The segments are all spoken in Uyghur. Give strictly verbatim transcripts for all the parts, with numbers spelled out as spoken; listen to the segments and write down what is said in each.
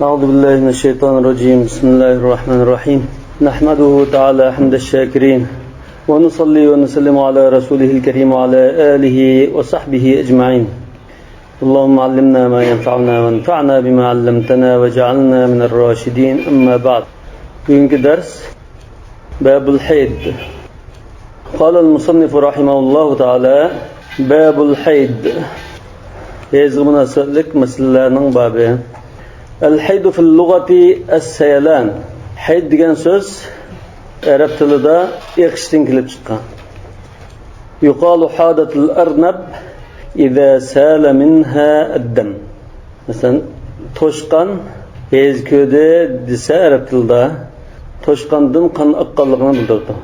أعوذ بالله من الشيطان الرجيم. بسم الله الرحمن الرحيم. نحمده تعالى حمد الشاكرين، ونصلي ونسلم على رسوله الكريم وعلى آله وصحبه أجمعين. اللهم علمنا ما ينفعنا وانفعنا بما علمتنا واجعلنا من الراشدين. أما بعد. بۈگۈنكى دەرس بابۇل ھەيد. قال المصنف رحمه الله تعالى، بابۇل ھەيد. ھەيزگە مۇناسىۋەتلىك مەسىلىلەرنىڭ بابى. الحيض في اللغة السيلان. ھەيد دېگەن سۆز ئەرەب تىلىدا ئېقىشتىن كېلىپ چىققان. يقال حاضت الأرنب إذا سال منها الدم. مەسىلەن، توشقان ھەيز كۆردى دېسە ئەرەب تىلىدا، توشقاندىن قان ئاققانلىقىنى بىلدۈرىدۇ.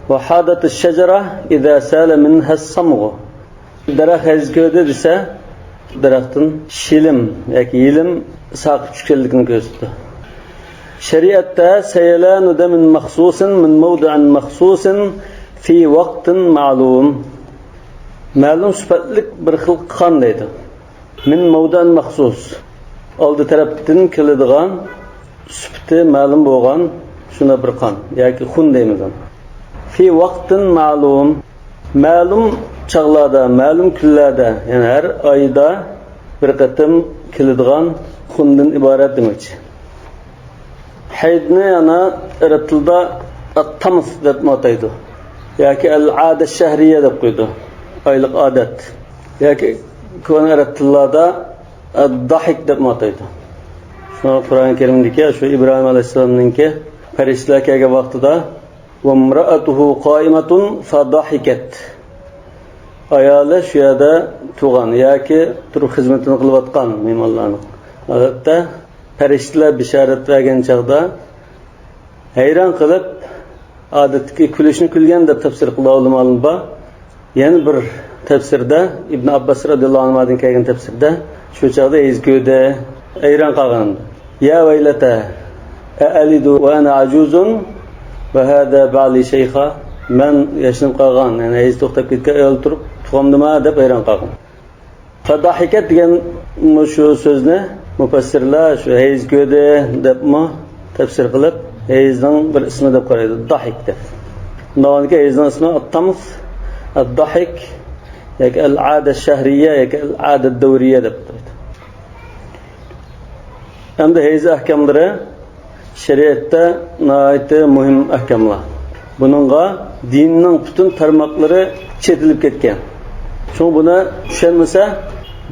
وحاضت الشجرة إذا سال منها الصمغ. دەرەخ ھەيز كۆردى دېسە، دەرەختىن شىلىم ياكى يېلىم ساقىپ چۈشكەنلىكىنى كۆرسىتىدۇ. شەرىئەتتە سەيلانۇ دەمىن مەخسۇسىن مىن مەۋدىئىن مەخسۇسىن فى ۋاقتىن مەلۇم. مەلۇم سۈپەتلىك بىر خىل قان دەيدۇ. مىن مەۋدىئىن مەخسۇس. ئالدى تەرەپتىن كېلىدىغان، سۈپىتى مەلۇم بولغان شۇنداق بىر قان ياكى خۇن دەيمىز ئۇنى. فى ۋاقتىن مەلۇم. مەلۇم چاغلاردا، مەلۇم كۈنلەردە، يەنى ھەر ئايدا بىر قېتىم كېلىدىغان خۇندىن ئىبارەت دېمەكچى. ھەيدنى يەنە ئەرەب تىلىدا ئەتتامس دەپمۇ ئاتايدۇ. ياكى ئەل-ئادە شەھرىيە دەپ قويىدۇ. ئايلىق ئادەت. ياكى كونا ئەرەب تىللاردا ئەدداھىك دەپمۇ ئاتايدۇ. شۇڭا قۇرئان كەرىمدىكى شۇ ئىبراھىم ئەلەيھىسسالامنىڭكى پەرىشتىلەر كەلگەن ۋاقتىدا وامرأته قائمة فضحكت. ئايالى شۇ يەردە تۇرغان ياكى تۇرۇپ خىزمىتىنى قىلىۋاتقان مېھمانلارنىڭ. ئادەتتە پەرىشتىلەر بېشارەت بەرگەن چاغدا ھەيران قېلىپ، ئادەتتىكى كۈلۈشنى كۈلگەن دەپ تەپسىر قىلىدىغان ئۆلىمالار بار. يەنە بىر تەپسىردە، ئىبن ئابباس رەزىياللاھۇ ئەنھۇدىن كەلگەن تەپسىردە، شۇ چاغدا ھەيز كۆردى، ھەيران قالغان. يا ويلتى أألد وأنا عجوز وهذا بعلي شيخا. مەن ياشىنىپ قالغان، يەنى ھەيز توختاپ كەتكەن ئايال تۇرۇپ تۇغامدىما دەپ ھەيران قالغان. فضحكت دېگەن مۇشۇ سۆزنى مۇپەسسىرلەر شۇ ھەيز كۆردى دەپمۇ تەپسىر قىلىپ، ھەيزنىڭ بىر ئىسمى دەپ قارايدۇ، داھىك دەپ. شۇنداق بولغاندىكىن ھەيزنىڭ ئىسمى ئەتتامس، ئەدداھىك ياكى ئەل-ئادە شەھرىيە ياكى ئەل-ئادە دەۋرىيە دەپ قارايدۇ. ئەمدى ھەيز ئەھكاملىرى شەرىئەتتە ناھايىتى مۇھىم ئەھكاملار. بۇنىڭغا دىننىڭ پۈتۈن تارماقلىرى چېتىلىپ كەتكەن. شۇڭا بۇنى چۈشەنمىسە،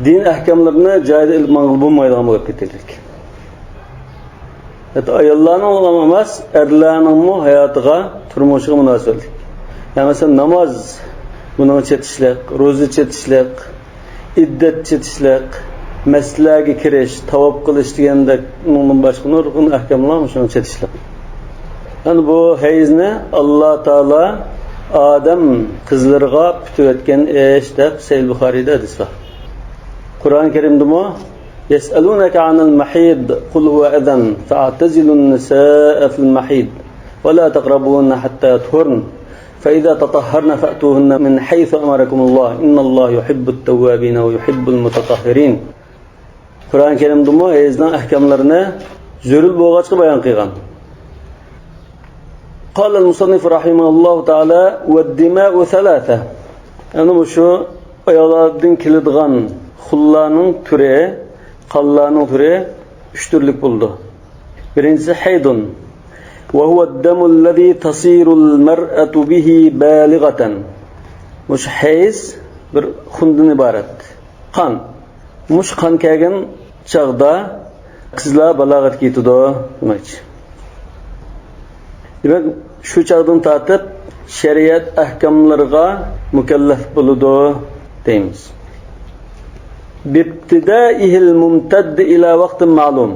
دىن ئەھكاملىرىنى جايىدا ئېلىپ ماڭغىلى بولمايدىغان بولۇپ كېتەرلىك. ھەتتا ئاياللارنىڭ ئەمەس، ئەرلەرنىڭمۇ ھاياتىغا، تۇرمۇشىغا مۇناسىۋەتلىك. يەنى مەسىلەن، ناماز، بۇنىڭغا چېتىشلىق، روزا چېتىشلىق، ئىددەت چېتىشلىق، مەسچىتلەرگە كىرىش، تاۋاپ قىلىش دېگەندەك ئۇنىڭدىن باشقا نۇرغۇن ئەھكاملار مۇشۇنىڭغا چېتىشلىق. يەنى بۇ ھەيزنى ئاللا تائالا ئادەم قىزلىرىغا پۈتۈۋەتكەن ئىش دەپ سەھىھ بۇخارىيدا ھەدىس بار. قۇرئان كەرىمدىمۇ يسألونك عن المحيض قل هو أذى فاعتزلوا النساء في المحيض ولا تقربوهن حتى يطهرن فإذا تطهرن فأتوهن من حيث أمركم الله إن الله يحب التوابين ويحب المتطهرين. قۇرئان كەرىمدىمۇ ھەيزنىڭ ئەھكاملىرىنى زۆرۈر بولغاچقا بايان قىلغان. قال المصنف رحمه الله تعالى والدماء ثلاثة. يەنى مۇشۇ ئاياللاردىن كېلىدىغان خۇنلارنىڭ تۈرى، قانلارنىڭ تۈرى ئۈچ تۈرلۈك بولىدۇ. بىرىنچىسى ھەيدۇن. وهو الدم الذي تصير المرأة به بالغة. مۇشۇ ھەيز بىر خۇندىن ئىبارەت. قان. مۇشۇ قان كەلگەن چاغدا قىزلار بالاغەتكە يېتىدۇ دېمەكچى. دېمەك، شۇ چاغدىن تارتىپ شەرىئەت ئەھكاملىرىغا مۇكەللەپ بولىدۇ دەيمىز. بابتدائه الممتد إلى وقت معلوم.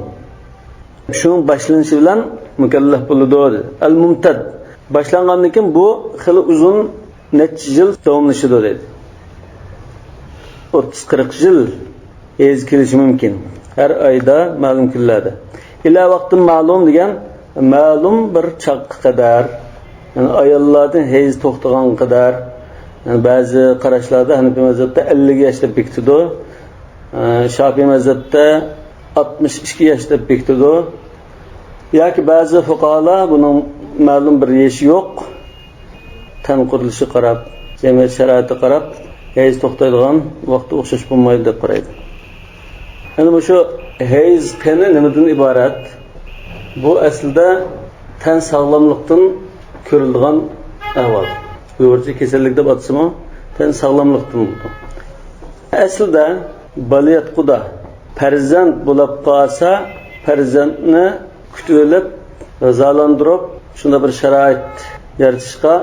شۇنىڭ باشلىنىشى بىلەن مۇكەللەپ بولىدۇ دېدى. ئەل مۇمتەد. باشلانغاندىن كېيىن بۇ خېلى ئۇزۇن، نەچچە يىل داۋاملىشىدۇ دەيدۇ. ئوتتۇز قىرىق يىل ھەيز كېلىشى مۇمكىن. ھەر ئايدا، مەلۇم كۈنلەردە. ئىلە ۋاقتىن مەلۇم دېگەن مەلۇم بىر چاغقا قەدەر. يەنى ئاياللاردىن ھەيز توختىغانغا قەدەر. يەنى بەزى قاراشلاردا ھەنىپىي مەزھەپتە ئەللىك ياش دەپ بېكىتىدۇ. ئە، شاپىي مەزھەپتە ئاتمىش ئىككى ياش دەپ بېكىتىدۇ. ياكى بەزى فۇقاھالار بۇنىڭ مەلۇم بىر يېشى يوق، تەن قۇرۇلۇشىغا قاراپ، جەمئىيەت شارائىتىغا قاراپ ھەيز توختايدىغان ۋاقتى ئوخشاش بولمايدۇ دەپ قارايدۇ. يەنى مۇشۇ ھەيز قېنى نېمىدىن ئىبارەت؟ بۇ ئەسلىدە تەن ساغلاملىقتىن كۆرۈلىدىغان ئەھۋال. ئۇيغۇرچە كېسەللىك دەپ ئاتىسىمۇ، تەن ساغلاملىقتىن بولىدۇ. ئەسلىدە بالىياتقۇدا پەرزەنت بولاپ قالسا، پەرزەنتنى كۈتۈۋېلىپ، رىزالاندۇرۇپ، شۇنداق بىر شارائىت يارىتىشقا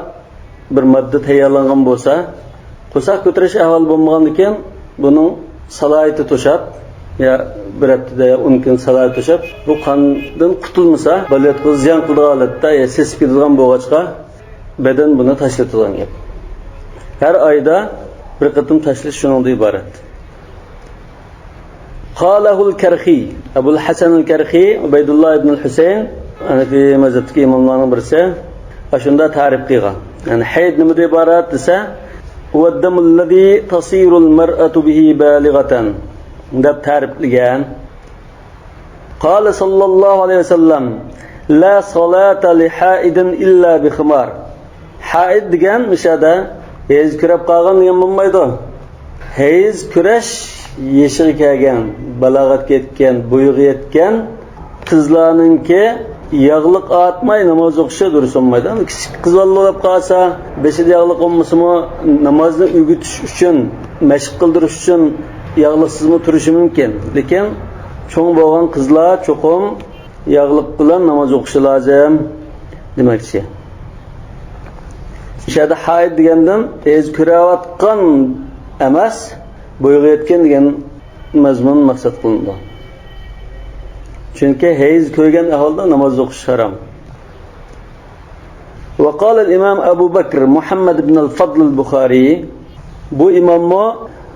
بىر ماددا تەييارلانغان بولسا، قورساق كۆتۈرۈش ئەھۋالى بولمىغاندىكىن، بۇنىڭ سالاھىيىتى توشاپ، يا بىر ھەپتىدە يا ئون كۈن سالاھىيىتى توشاپ، بۇ قاندىن قۇتۇلمىسا، بالىياتقۇغا زىيان قىلىدىغان ھالەتتە يا سېسىپ كېتىدىغان بولغاچقا، بەدەن بۇنى تاشلىتىدىغان گەپ. ھەر ئايدا بىر قېتىم تاشلىش شۇنىڭدىن ئىبارەت. قالەھۇل كەرخى، ئەبۇل ھەسەنۇل كەرخى، ئۇبەيدۇللا ئىبنۇل ھۈسەيىن، ھەنەفىي مەزھەپتىكى ئىماملارنىڭ بىرسى، ئاشۇنداق تەرىپ قىلغان. يەنى ھەيز نېمىدىن ئىبارەت دېسە، ھۇۋەددەمۇللەزى تەسىرۇل مەرئەتۇ بىھى بالىغەتەن دەپ تەرىپلىگەن. قال صلى الله عليه وسلم، لا صلاة لحائض إلا بخمار. ھائىد دېگەن مۇشۇ يەردە ھەيز كۆرۈپ قالغان دېگەن بولمايدۇ. ھەيز كۆرۈش يېشىغا كەلگەن، بالاغەتكە يەتكەن، بويىغا يەتكەن قىزلارنىڭكى ياغلىق ئارتماي ناماز ئوقۇشى دۇرۇس بولمايدۇ. كىچىك قىز بالا بولۇپ قالسا، بېشىدا ياغلىق بولمىسىمۇ، نامازنى ئۆگىتىش ئۈچۈن، مەشىق قىلدۇرۇش ئۈچۈن ياغلىقسىزمۇ تۇرۇشى مۇمكىن. لېكىن چوڭ بولغان قىزلار چوقۇم ياغلىق بىلەن ناماز ئوقۇشى لازىم دېمەكچى. مۇشۇ يەردە ھائىد دېگەندىن ھەيز كۆرۈۋاتقان ئەمەس، بويىغا يەتكەن دېگەن مەزمۇن مەقسەت قىلىنىدۇ. چۈنكى ھەيز كۆرگەن ئەھۋالدا ناماز ئوقۇش ھارام. وقال الإمام أبو بكر محمد بن الفضل البخاري، بۇ ئىماممۇ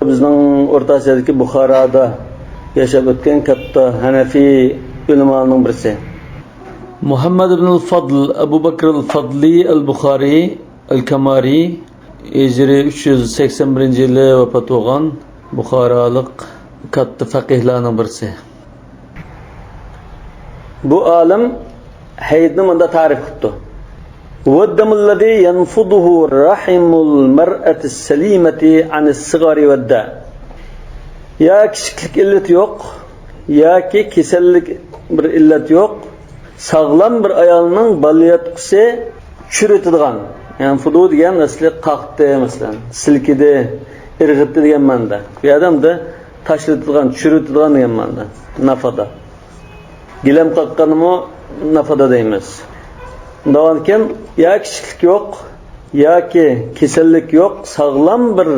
بىزنىڭ ئورتا ئاسىيادىكى بۇخارادا ياشاپ ئۆتكەن كاتتا ھەنەفىي ئۆلىمالارنىڭ بىرسى. مۇھەممەد ئىبنۇل فەدل، ئەبۇ بەكرىل فەدلى ئەل بۇخارىي ئەل كامارىي، ھىجرىي ئۈچ يۈز سەكسەن بىرىنچى يىلى ۋاپات بولغان بۇخارالىق كاتتا فەقىھلارنىڭ بىرسى. بۇ ئالىم ھەيزنى مۇنداق تەرىپ قىپتۇ: والدم الذي ينفضه رحم المرأة السليمة عن الصغر والداء. يا كىچىكلىك ئىللىتى يوق، ياكى كېسەللىك بىر ئىللەت يوق، ساغلام بىر ئايالنىڭ بالىياتقۇسى چۈشۈرۈۋېتىدىغان، يەنى فۇدۇ دېگەن ئەسلى قاقتى، مەسىلەن، سىلكىدى، ئىرغىتتى دېگەن مەنىدە. بۇ يەردە ئەمدى تاشلىتىدىغان، چۈشۈرۈۋېتىدىغان دېگەن مەنىدە. نافادا. گىلەم قاققاننىمۇ نافادا دەيمىز. ئۇنداقكەن، يا كىچىكلىك يوق، ياكى كېسەللىك يوق، ساغلام بىر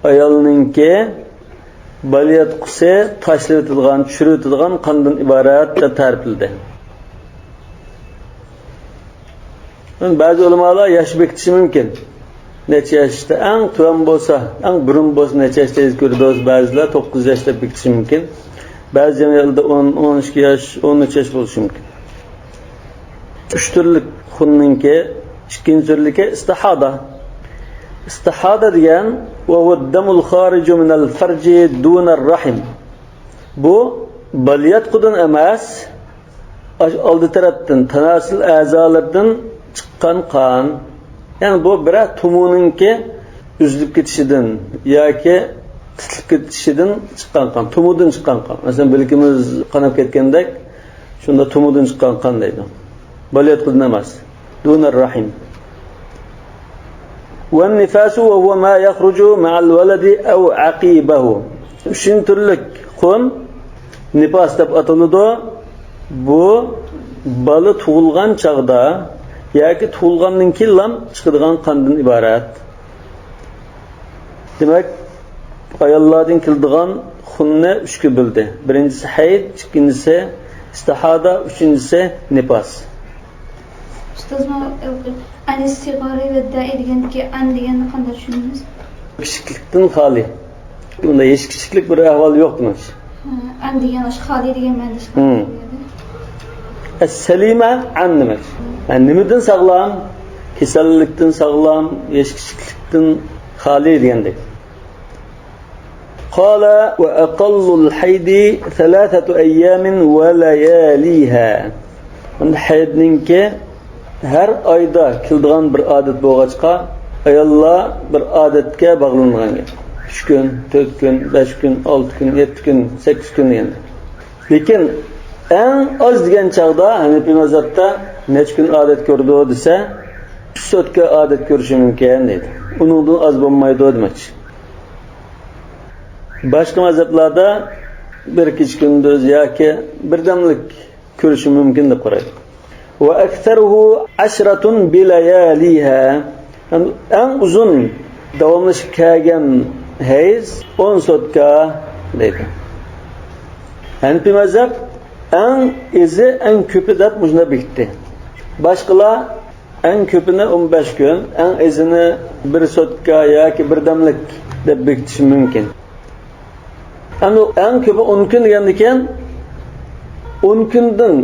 ئايالنىڭكى بالىياتقۇسى تاشلىۋېتىدىغان، چۈشۈرۈۋېتىدىغان قاندىن ئىبارەت دەپ تەرىپلىدى. بەزى ئۆلىمالار ياش بېكىتىشى مۇمكىن. نەچچە ياشتا ئەڭ تۆۋەن بولسا، ئەڭ بۇرۇن بولسا نەچچە ياشتا ھەيز كۆرىدۇ، بەزىلەر توققۇز ياش دەپ بېكىتىشى مۇمكىن. بەزى جەمئىيەتلەردە ئون، ئون ئىككى ياش، ئون ئۈچ ياش بولۇشى مۇمكىن. ئۈچ تۈرلۈك خۇننىڭكى ئىككىنچى تۈرلۈكى ئىستىھادا. ئىستىھادا دېگەن وهو الدم الخارج من الفرج دون الرحم. بۇ بالىياتقۇدىن ئەمەس، ئاش-، ئالدى تەرەپتىن، تاناسۇل ئەزالىرىدىن چىققان قان. يەنى بۇ بىرەر تومۇرنىڭكى ئۈزۈلۈپ كېتىشىدىن ياكى قىسىلىپ كېتىشىدىن چىققان قان، تومۇردىن چىققان قان. مەسىلەن، بىلىكىمىز قاناپ كەتكەندەك، شۇنداق تومۇردىن چىققان قان دەيدۇ. بالىياتقۇدىن ئەمەس. دون الرحم. والنفاس وهو ما يخرج مع الولد أو عقبه. ئۈچىنچى تۈرلۈك خۇن نىپاس دەپ ئاتىلىدۇ. بۇ بالا تۇغۇلغان چاغدا ياكى تۇغۇلغاندىن كېيىنلا چىقىدىغان قاندىن ئىبارەت. دېمەك، ئاياللاردىن كېلىدىغان خۇننى ئۈچكە بۆلدى. بىرىنچىسى ھەيز، ئىككىنچىسى ئىستىھادا، ئۈچىنچىسى نىپاس. ئۇستاز، مانا ئەنىسسىغارى ۋەددەئى دېگەندىكى ئەن دېگەننى قانداق چۈشىنىمىز؟ كىچىكلىكتىن خالىي. بۇندا ھېچ كىچىكلىك بىر ئەھۋال يوق دېمەكچى. ھە، ئەن دېگەن ئاشۇ خالىي دېگەن مەنىدە چىقىدۇ. ھىم. ئەسسەلىمە ئەن دېمەكچى. يەنى نېمىدىن ساغلام؟ كېسەللىكتىن ساغلام، ھېچ كىچىكلىكتىن خالىي دېگەندەك. قال: وأقل الحيض ثلاثة أيام ولياليها. ئەمدى ھەيزنىڭكى ھەر ئايدا كېلىدىغان بىر ئادەت بولغاچقا، ئاياللار بىر ئادەتكە باغلانغان گەپ. ئۈچ كۈن، تۆت كۈن، بەش كۈن، ئالتە كۈن، يەتتە كۈن، سەككىز كۈن دېگەندەك. لېكىن ئەڭ ئاز دېگەن چاغدا ھەنەپىي مەزھەپتە نەچچە كۈن ئادەت كۆرىدۇ دېسە، ئۈچ سوتكا ئادەت كۆرۈشى مۇمكىن دەيدۇ. ئۇنىڭدىن ئاز بولمايدۇ دېمەكچى. باشقا مەزھەپلەردە بىر كېچە كۈندۈز ياكى بىردەملىك كۆرۈشى مۇمكىن دەپ قارايدۇ. وأكثره عشرة بلياليها. ئەڭ ئۇزۇن داۋاملىشىپ كەلگەن ھەيز ئون سوتكا دەيدۇ. ھەنىپىي مەزھەپ ئەڭ ئېزى، ئەڭ كۆپى دەپ مۇشۇنداق بېكىتتى. باشقىلار ئەڭ كۆپىنى ئون بەش كۈن، ئەڭ ئېزىنى بىر سوتكا ياكى بىردەملىك دەپ بېكىتىشى مۇمكىن. ئەمدى ئەڭ كۆپى ئون كۈن دېگەندىكىن، ئون كۈندىن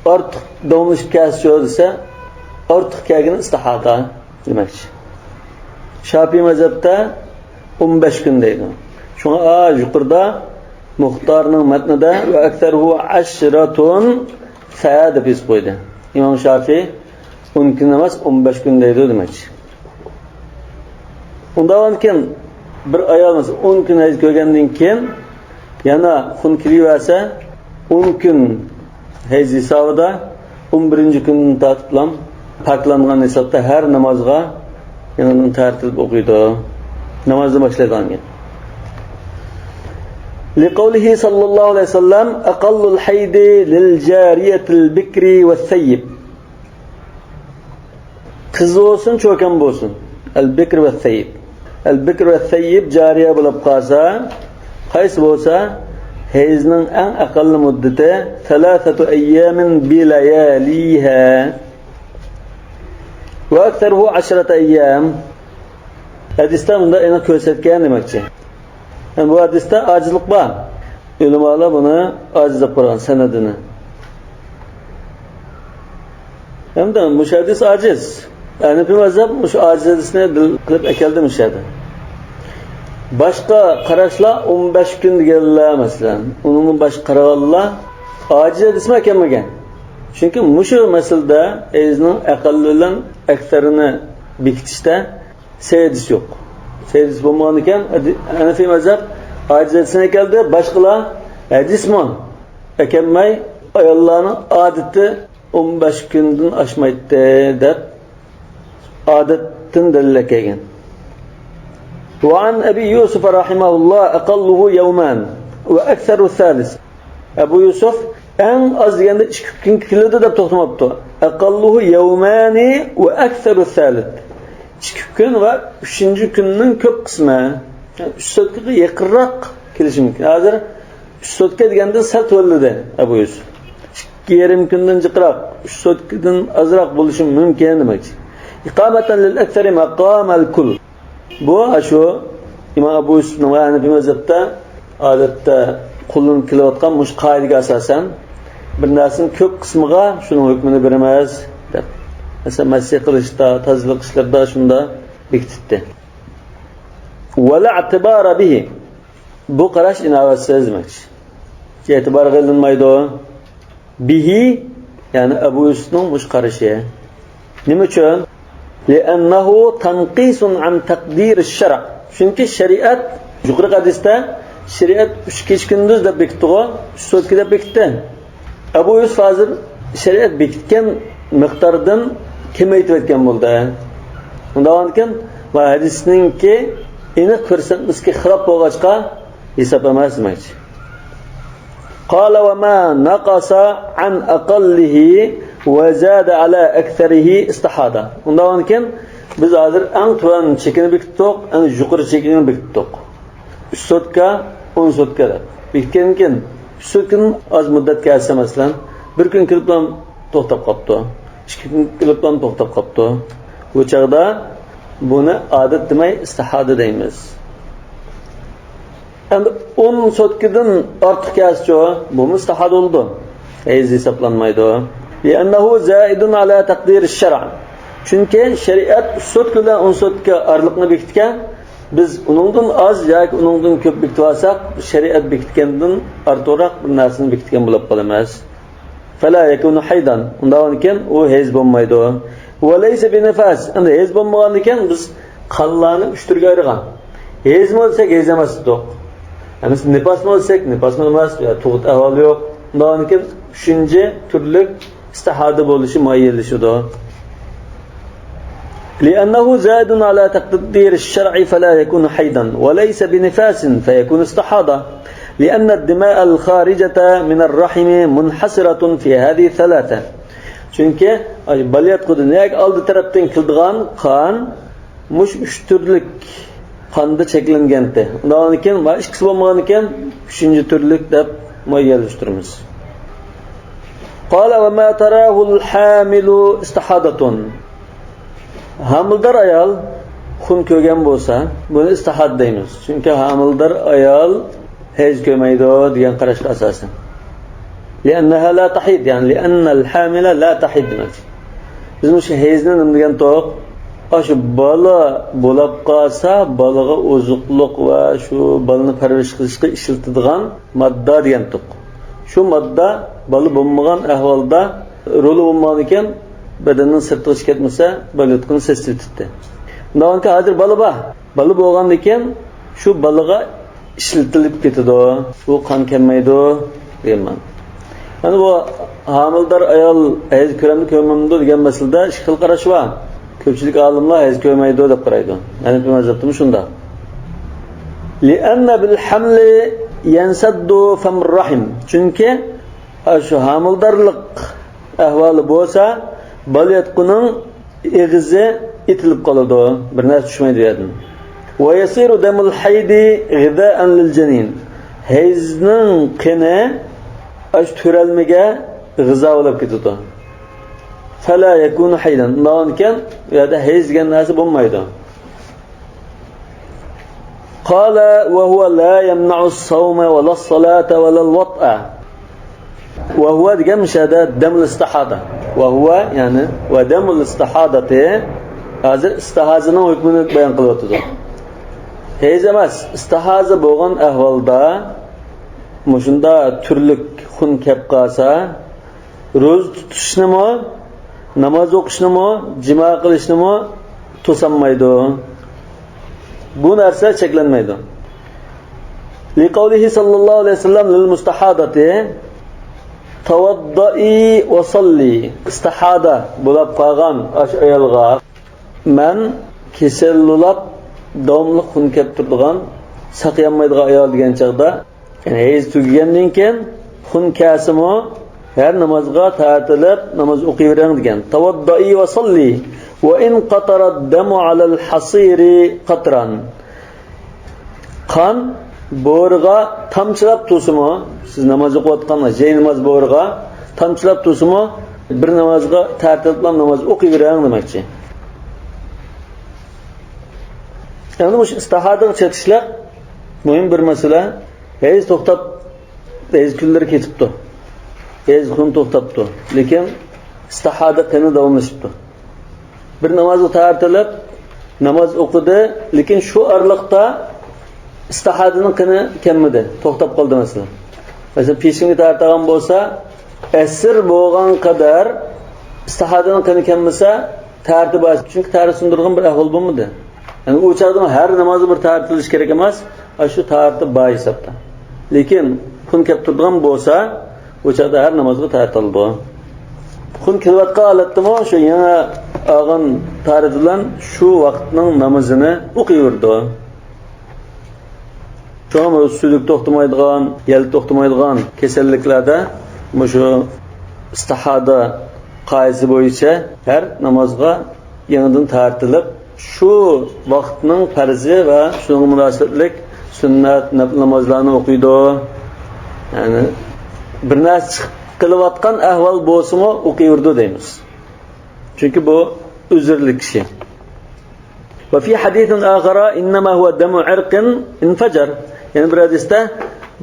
ئارتۇق داۋاملىشىپ كەلسىچۇ دېسە، ئارتۇق كەلگىنى ئىستىھادە دېمەكچى. شاپىي مەزھەپتە ئون بەش كۈن دەيدۇ. شۇڭا، ئا، يۇقىرىدا مۇختارنىڭ مەتنىدە «وأكثره عشرة ساعة» دەپ يېزىپ قويدى. ئىمام شاپىي ئون كۈن ئەمەس، ئون بەش كۈن دەيدۇ دېمەكچى. ئۇنداق بولغاندىكىن، بىر ئايال مەسىلەن ئون كۈن ھەيز كۆرگەندىن كېيىن يەنە خۇن كېلىۋەرسە، ئون كۈن ھەيز ھېسابىدا ئون بىرىنچى كۈندىن تارتىپلا پاكلانغان ھېسابتا ھەر نامازغا يېڭىدىن تەھارەت قىلىپ ئوقۇيدۇ. نامازنى باشلايدىغان گەپ. لقوله صلى الله عليه وسلم: أقل الحيض للجارية البكر والثيب. قىز بولسۇن، چوكان بولسۇن. البكر والثيب. البكر والثيب جارىيە بولۇپ قالسا، قايسى بولسا، ھەيزنىڭ ئەڭ ئەقەللىي مۇددىتى ثلاثة أيام بلياليها. وأكثره عشرة أيام. ھەدىستە مۇنداق ئېنىق كۆرسەتكەن دېمەكچى. يەنى بۇ ھەدىستە ئاجىزلىق بار. ئۆلىمالار بۇنى ئاجىز دەپ قارىغان سەنەدىنى. ھەمدە مۇشۇ ھەدىس ئاجىز. ھەنەپىي مەزھەپ مۇشۇ ئاجىز ھەدىسنى دەلىل قىلىپ ئەكەلدى مۇشۇ يەردە. باشقا قاراشلار ئون بەش كۈن دېگەنلەر، مەسىلەن، ئۇنىڭدىن باشقا قارىغانلار ئاجىز ھەدىسمۇ ئەكەلمىگەن. چۈنكى مۇشۇ مەسىلىدە ھەيزنىڭ ئەقەللى بىلەن ئەكسەرىنى بېكىتىشتە سەھىھ ھەدىس يوق. سەھىھ ھەدىس بولمىغاندىكىن، ھەنەفىي مەزھەپ ئاجىز ھەدىسنى ئەكەلدى، باشقىلار ھەدىسمۇ ئەكەلمەي، ئاياللارنىڭ ئادىتى ئون بەش كۈندىن ئاشمايتتى دەپ، ئادەتتىن دەلىل ئەكەلگەن. وعن أبي يوسف رحمه الله: أقله يومان وأكثره ثلاث. ئەبۇ يۈسۈف ئەڭ ئاز دېگەندە ئىككى كۈنگە كېلىدۇ دەپ توختىماپتۇ. أقله يومان وأكثره ثلاث. ئىككى كۈن ۋە ئۈچىنچى كۈننىڭ كۆپ قىسمى. يەنى ئۈچ سوتكىغا يېقىنراق كېلىشى مۇمكىن. ھازىر ئۈچ سوتكا دېگەندىن سەل تۆۋەنلىدى ئەبۇ يۈسۈف. ئىككى يېرىم كۈندىن جىقراق، ئۈچ سوتكىدىن ئازراق بولۇشى مۇمكىن دېمەكچى. إقامة للأكثر مقام الكل. بۇ، ئاشۇ ئىمام ئەبۇ يۈسۈفنىڭ ۋە ھەنەپىي مەزھەپتە ئادەتتە قوللىنىپ كېلىۋاتقان مۇشۇ قائىدىگە ئاساسەن، بىر نەرسىنىڭ كۆپ قىسمىغا شۇنىڭ ھۆكمىنى بېرىمىز دەپ. مەسىلەن، مەسىھ قىلىشتا، تازىلىق ئىشلىرىدا شۇنداق بېكىتىپتى. ولا اعتبار به. بۇ قاراش ئىناۋەتسىز دېمەكچى. ئېتىبارغا ئېلىنمايدۇ. به، يەنى ئەبۇ يۈسۈفنىڭ مۇشۇ قارىشى. نېمە ئۈچۈن؟ لأنه تنقيص عن تقدير الشرع. چۈنكى شەرىئەت، يۇقىرىقى ھەدىستە شەرىئەت ئۈچ كېچە كۈندۈز دەپ بېكىتتىغۇ، ئۈچ سوتكا دەپ بېكىتتى. ئەبۇ يۈسۈف ھازىر شەرىئەت بېكىتكەن مىقداردىن كېمەيتىۋەتكەن بولدى. ئۇنداق بولغاندىكىن، بۇ ھەدىسنىڭكى ئېنىق كۆرسەتمىسىگە خىلاپ بولغاچقا، ھېساب ئەمەس دېمەكچى. قال وما نقص عن أقله وزاد على أكثره استحاض. ئۇنداق بولغاندىكىن، بىز ھازىر ئەڭ تۆۋەن چېكىنى بېكىتتۇق، ئەڭ يۇقىرى چېكىنى بېكىتتۇق. ئۈچ سوتكا، ئون سوتكا دەپ بېكىتكەندىن كېيىن، ئۈچ سوتكىدىن ئاز مۇددەت كەلسە، مەسىلەن، بىر كۈن كېلىپلا توختاپ قاپتۇ، ئىككى كۈن كېلىپلا توختاپ قاپتۇ. بۇ چاغدا بۇنى ئادەت دېمەي، ئىستىھادە دەيمىز. ئەمدى ئون سوتكىدىن ئارتۇق كەلسىچۇ، بۇمۇ ئىستىھادە بولىدۇ. ھەيز ھېسابلانمايدۇ. لأنه زائد على تقدير الشرع. چۈنكى شەرىئەت ئۈچ سوتكا بىلەن ئون سوتكا ئارىلىقنى بېكىتكەن. بىز ئۇنىڭدىن ئاز ياكى ئۇنىڭدىن كۆپ بېكىتىۋالساق، شەرىئەت بېكىتكەندىن ئارتۇقراق بىر نەرسىنى بېكىتكەن بولۇپ قالىمىز. فلا يكون حيضا. ئۇنداقكەن ئۇ ھەيز بولمايدۇ. وليس بنفاس. ئەمدى ھەيز بولمىغاندىكىن بىز قانلارنى ئۈچ تۈرگە ئايرىغان. ھەيزمۇ دېسەك ھەيز ئەمەس دېدۇق. ئەمەسە نىپاسمۇ دېسەك نىپاسمۇ ئەمەس، يا تۇغۇت ئەھۋالى يوق. ئۇنداقكەن ئۈچىنچى تۈرلۈك ئىستىھادە بولۇشى مۇئەييەنلىشىدۇ. لأنه زائد على تقدير الشرع فلا يكون حيضا وليس بنفاس فيكون استحاضة، لأن الدماء الخارجة من الرحم منحصرة في هذه الثلاثة. چۈنكى بالىياتقۇدىن ياكى ئالدى تەرەپتىن كېلىدىغان قان مۇشۇ ئۈچ تۈرلۈك قاندا چەكلەنگەنتى. ئۇنداقكەن مانا ئىككىسى بولمىغانىكەن، ئۈچىنچى تۈرلۈك دەپ مۇئەييەنلەشتۈرىمىز. قال وما تراه الحامل استحاضة. ھامىلىدار ئايال خۇن كۆرگەن بولسا، بۇنى ئىستىھادە دەيمىز. چۈنكى ھامىلىدار ئايال ھەيز كۆرمەيدۇ دېگەن قاراشقا ئاساسەن. لأنها لا تحيض، يەنى لأن الحامل لا تحيض دېمەكچى. بىز مۇشۇ ھەيزنى نېمە دېگەنتۇق؟ ئاشۇ بالا بولاپ قالسا، بالىغا ئوزۇقلۇق ۋە شۇ بالىنى پەرۋىش قىلىشقا ئىشلىتىدىغان ماددا دېگەنتۇق. شۇ ماددا بالا بولمىغان ئەھۋالدا، رولى بولمىغانىكەن، بەدەننىڭ سىرتىغا چىقىپ كەتمىسە، بالىياتقۇنى سېسىتىۋېتەتتى. ئۇنداقكەن ھازىر بالا بار. بالا بولغاندىكىن شۇ بالىغا ئىشلىتىلىپ كېتىدۇ. بۇ قان كەلمەيدۇ دېگەن مەن. مانا بۇ ھامىلىدار ئايال ھەيز كۆرەمدۇ، كۆرمەمدۇ دېگەن مەسىلىدە ئىككى خىل قاراش بار. كۆپچىلىك ئالىملار ھەيز كۆرمەيدۇ دەپ قارايدۇ. ھەنەفىي مەزھەپتىمۇ شۇنداق. لأن بالحمل ينسد فم الرحم. چۈنكى شۇ ھامىلىدارلىق ئەھۋالى بولسا، بالىياتقۇنىڭ ئېغىزى ئېتىلىپ قالىدۇ، بىر نەرسە چۈشمەيدۇ ئۇ يەردىن. ويصير دم الحيض غذاء للجنين. ھەيزنىڭ قېنى ئاشۇ تۆرەلمىگە غىزا بولۇپ كېتىدۇ. فلا يكون حيضا. ئۇنداقكەن ئۇ يەردە ھەيز دېگەن نەرسە بولمايدۇ. قال وهو لا يمنع الصوم ولا الصلاة ولا الوطء. ۋەھۇۋە دېگەن مۇشۇ يەردە دەمۇل ئىستىھادە. ۋەھۇۋە، يەنى، ۋە دەمۇل ئىستىھادەتى، ھازىر ئىستىھازىنىڭ ھۆكمىنى بايان قىلىۋاتىدۇ. ھەيز ئەمەس، ئىستىھازە بولغان ئەھۋالدا مۇشۇنداق تۈرلۈك خۇن كەپ قالسا، روزا تۇتۇشنىمۇ، ناماز ئوقۇشنىمۇ، جىما قىلىشنىمۇ توسالمايدۇ. بۇ نەرسە چەكلەنمەيدۇ. لقوله صلى الله عليه وسلم للمستحاضة: توضئي وصلي. ئىستىھادە بولاپ قالغان ئاشۇ ئايالغا، مەن كېسەل بولاپ داۋاملىق خۇن كەپ تۇرىدىغان، ساقىيالمايدىغان ئايال دېگەن چاغدا، يەنى ھەيز تۈگىگەندىن كېيىن خۇن كەلسىمۇ، ھەر نامازغا تارتىلىپ ناماز ئوقۇيۋېرىڭ دېگەن. توضئي وصلي وإن قطر الدم على الحصير قطرا. قان بورىغا تامچىلاپ تۇرسىمۇ، سىز ناماز ئوقۇۋاتقان جاي ناماز بورىغا تامچىلاپ تۇرسىمۇ، بىر نامازغا تارتىلىپلا ناماز ئوقۇيۋېرىڭ دېمەكچى. ئەمدى مۇشۇ ئىستىھادىغا چېتىشلىق مۇھىم بىر مەسىلە. ھەيز توختاپ، ھەيز كۈنلىرى كېتىپتۇ. ھەيز كۈنى توختاپتۇ. لېكىن ئىستىھادە قېنى داۋاملىشىپتۇ. بىر نامازغا تارتىلىپ، ناماز ئوقۇدى، لېكىن شۇ ئارىلىقتا ئىستىھادىنىڭ قېنى كەلمىدى، توختاپ قالدى مەسىلەن. مەسىلەن، پېشىنگە تارتىدىغان بولسا، ئەسىر بولغان قەدەر ئىستىھادىنىڭ قېنى كەلمىسە، تارىتى بار، چۈنكى تارىتى سۇندۇرغان بىر ئەھۋال بولمىدى. يەنى ئۇ چاغدا ھەر نامازغا بىر تارىتىلىش كېرەك ئەمەس، ئاشۇ تارىتى بار ھېسابتا. لېكىن خۇن كەپ تۇرىدىغان بولسا، ئۇ چاغدا ھەر نامازغا تارىتىلىدۇ. خۇن كېلىۋاتقان ھالەتتىمۇ شۇ يېڭى ئالغان تارىتى بىلەن شۇ ۋاقىتنىڭ نامىزىنى ئوقۇيۋېرىدۇ. شۇڭا بۇ سۈيدۈك توختىمايدىغان، يەل توختىمايدىغان كېسەللىكلەردە مۇشۇ ئىستىھادە قائىدىسى بويىچە ھەر نامازغا يېڭىدىن تارتىلىپ، شۇ ۋاقىتنىڭ پەرزى ۋە شۇنىڭغا مۇناسىۋەتلىك سۈننەت، نەپىل نامازلارنى ئوقۇيدۇ. يەنى بىر نەرسە چىقىپ قېلىۋاتقان ئەھۋال بولسىمۇ ئوقۇيۋېرىدۇ دەيمىز. چۈنكى بۇ ئۆزرىلىك ئىشى. وفي حديث آخر إنما هو دم عرق انفجر. يەنە بىر ھەدىستە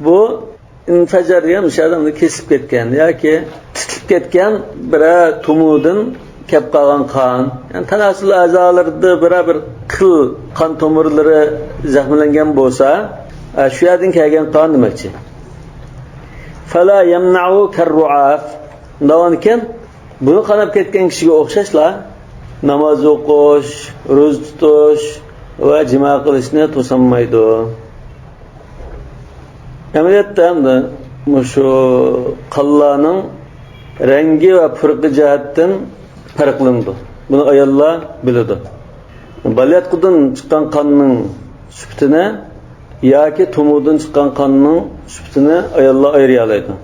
بۇ ئىنفەجار دېگەن مۇشۇ ئادەمنى كېسىپ كەتكەن ياكى تىتىلىپ كەتكەن بىرەر تومۇردىن كەپ قالغان قان، يەنى تاناسۇل ئەزالىرىدا بىرەر بىر خىل قان تومۇرلىرى زەخىملەنگەن بولسا، ئە، شۇ يەردىن كەلگەن قان دېمەكچى. فلا يمنع كالرعاف. دەۋانكەن، بۇنى قاناپ كەتكەن كىشىگە ئوخشاشلا ناماز ئوقۇش، روزا تۇتۇش ۋە جىما قىلىشنى توسالمايدۇ. ئەمەلىيەتتە ئەمدى مۇشۇ قانلارنىڭ رەڭگى ۋە پۇرىقى جەھەتتىن پەرقلىنىدۇ. بۇنى ئاياللار بىلىدۇ. بالىياتقۇدىن چىققان قاننىڭ سۈپىتىنى ياكى تومۇردىن چىققان قاننىڭ سۈپىتىنى ئاياللار ئايرىيالايدۇ.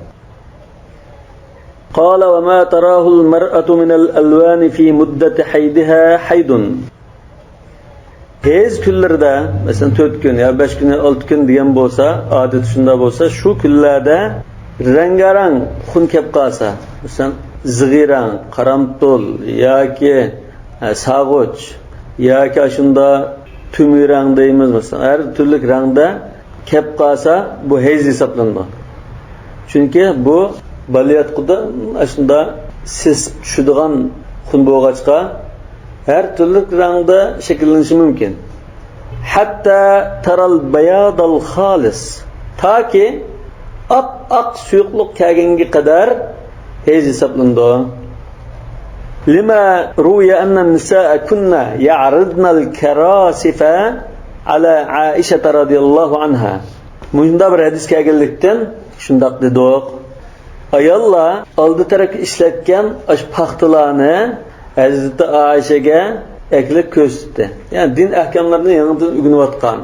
قال: وما تراه المرأة من الألوان في مدة حيضها حيض. ھەيز كۈنلىرىدە، مەسىلەن، تۆت كۈن يا بەش كۈن، ئالتە كۈن دېگەن بولسا، ئادىتى شۇنداق بولسا، شۇ كۈنلەردە رەڭگارەڭ خۇن كەپ قالسا، مەسىلەن، زىغىرەڭ، قارامتۇل ياكى، ئە، سارغۇچ ياكى ئاشۇنداق تۈمۈرەڭ دەيمىز، مەسىلەن، ھەر تۈرلۈك رەڭدە كەپ قالسا، بۇ ھەيز ھېسابلىنىدۇ. چۈنكى بۇ بالىياتقۇدا ئاشۇنداق سېسىپ چۈشىدىغان خۇن بولغاچقا، ھەر تۈرلۈك رەڭدە شەكىللىنىشى مۇمكىن. حتى ترى البياض الخالص. تاكى ئاپئاق سۇيۇقلۇق كەلگەنگە قەدەر ھەيز ھېسابلىنىدۇ. لما روي أن النساء كن يعرضن الكراسف على عائشة رضي الله عنها. مۇشۇنداق بىر ھەدىس كەلگەنلىكتىن شۇنداق دېدۇق. ئاياللار ئالدى تەرەپكە ئىشلەتكەن ئاشۇ پاختىلارنى ھەزرىتى ئائىشەگە ئەكېلىپ كۆرسىتىپتۇ. يەنى دىن ئەھكاملىرىنى يېڭىدىن ئۆگىنىۋاتقان،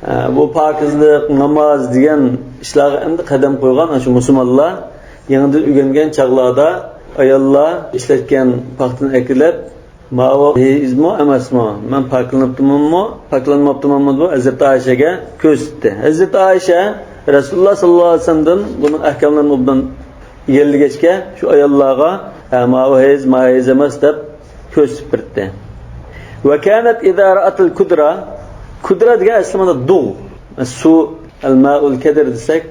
ئە، بۇ پاكىزلىق، ناماز دېگەن ئىشلارغا ئەمدى قەدەم قويغان ئاشۇ مۇسۇلمانلار يېڭىدىن ئۆگەنگەن چاغلاردا ئاياللار ئىشلەتكەن پاختىنى ئەكېلىپ، ماۋۇ ھەيزمۇ ئەمەسمۇ؟ مەن پاكلىنىپتىمەنمۇ، پاكلانماپتىمەنمۇ دەپ ھەزرىتى ئائىشەگە كۆرسىتىپتۇ. ھەزرىتى ئائىشە رەسۇلۇللا ساللاللاھۇ ئەلەيھى ۋەسەللەمدىن بۇنىڭ ئەھكاملىرىنى ئوبدان ئىگىلىگەچكە، شۇ ئاياللارغا، ھە، ماۋۇ ھەيز، ماۋۇ ھەيز ئەمەس دەپ كۆرسىتىپ بېرىپتۇ. وكانت إذا رأت الكدرة، كدرة دېگەن ئەسلى مانا دۇغ، سۇ، الماء الكدر دېسەك،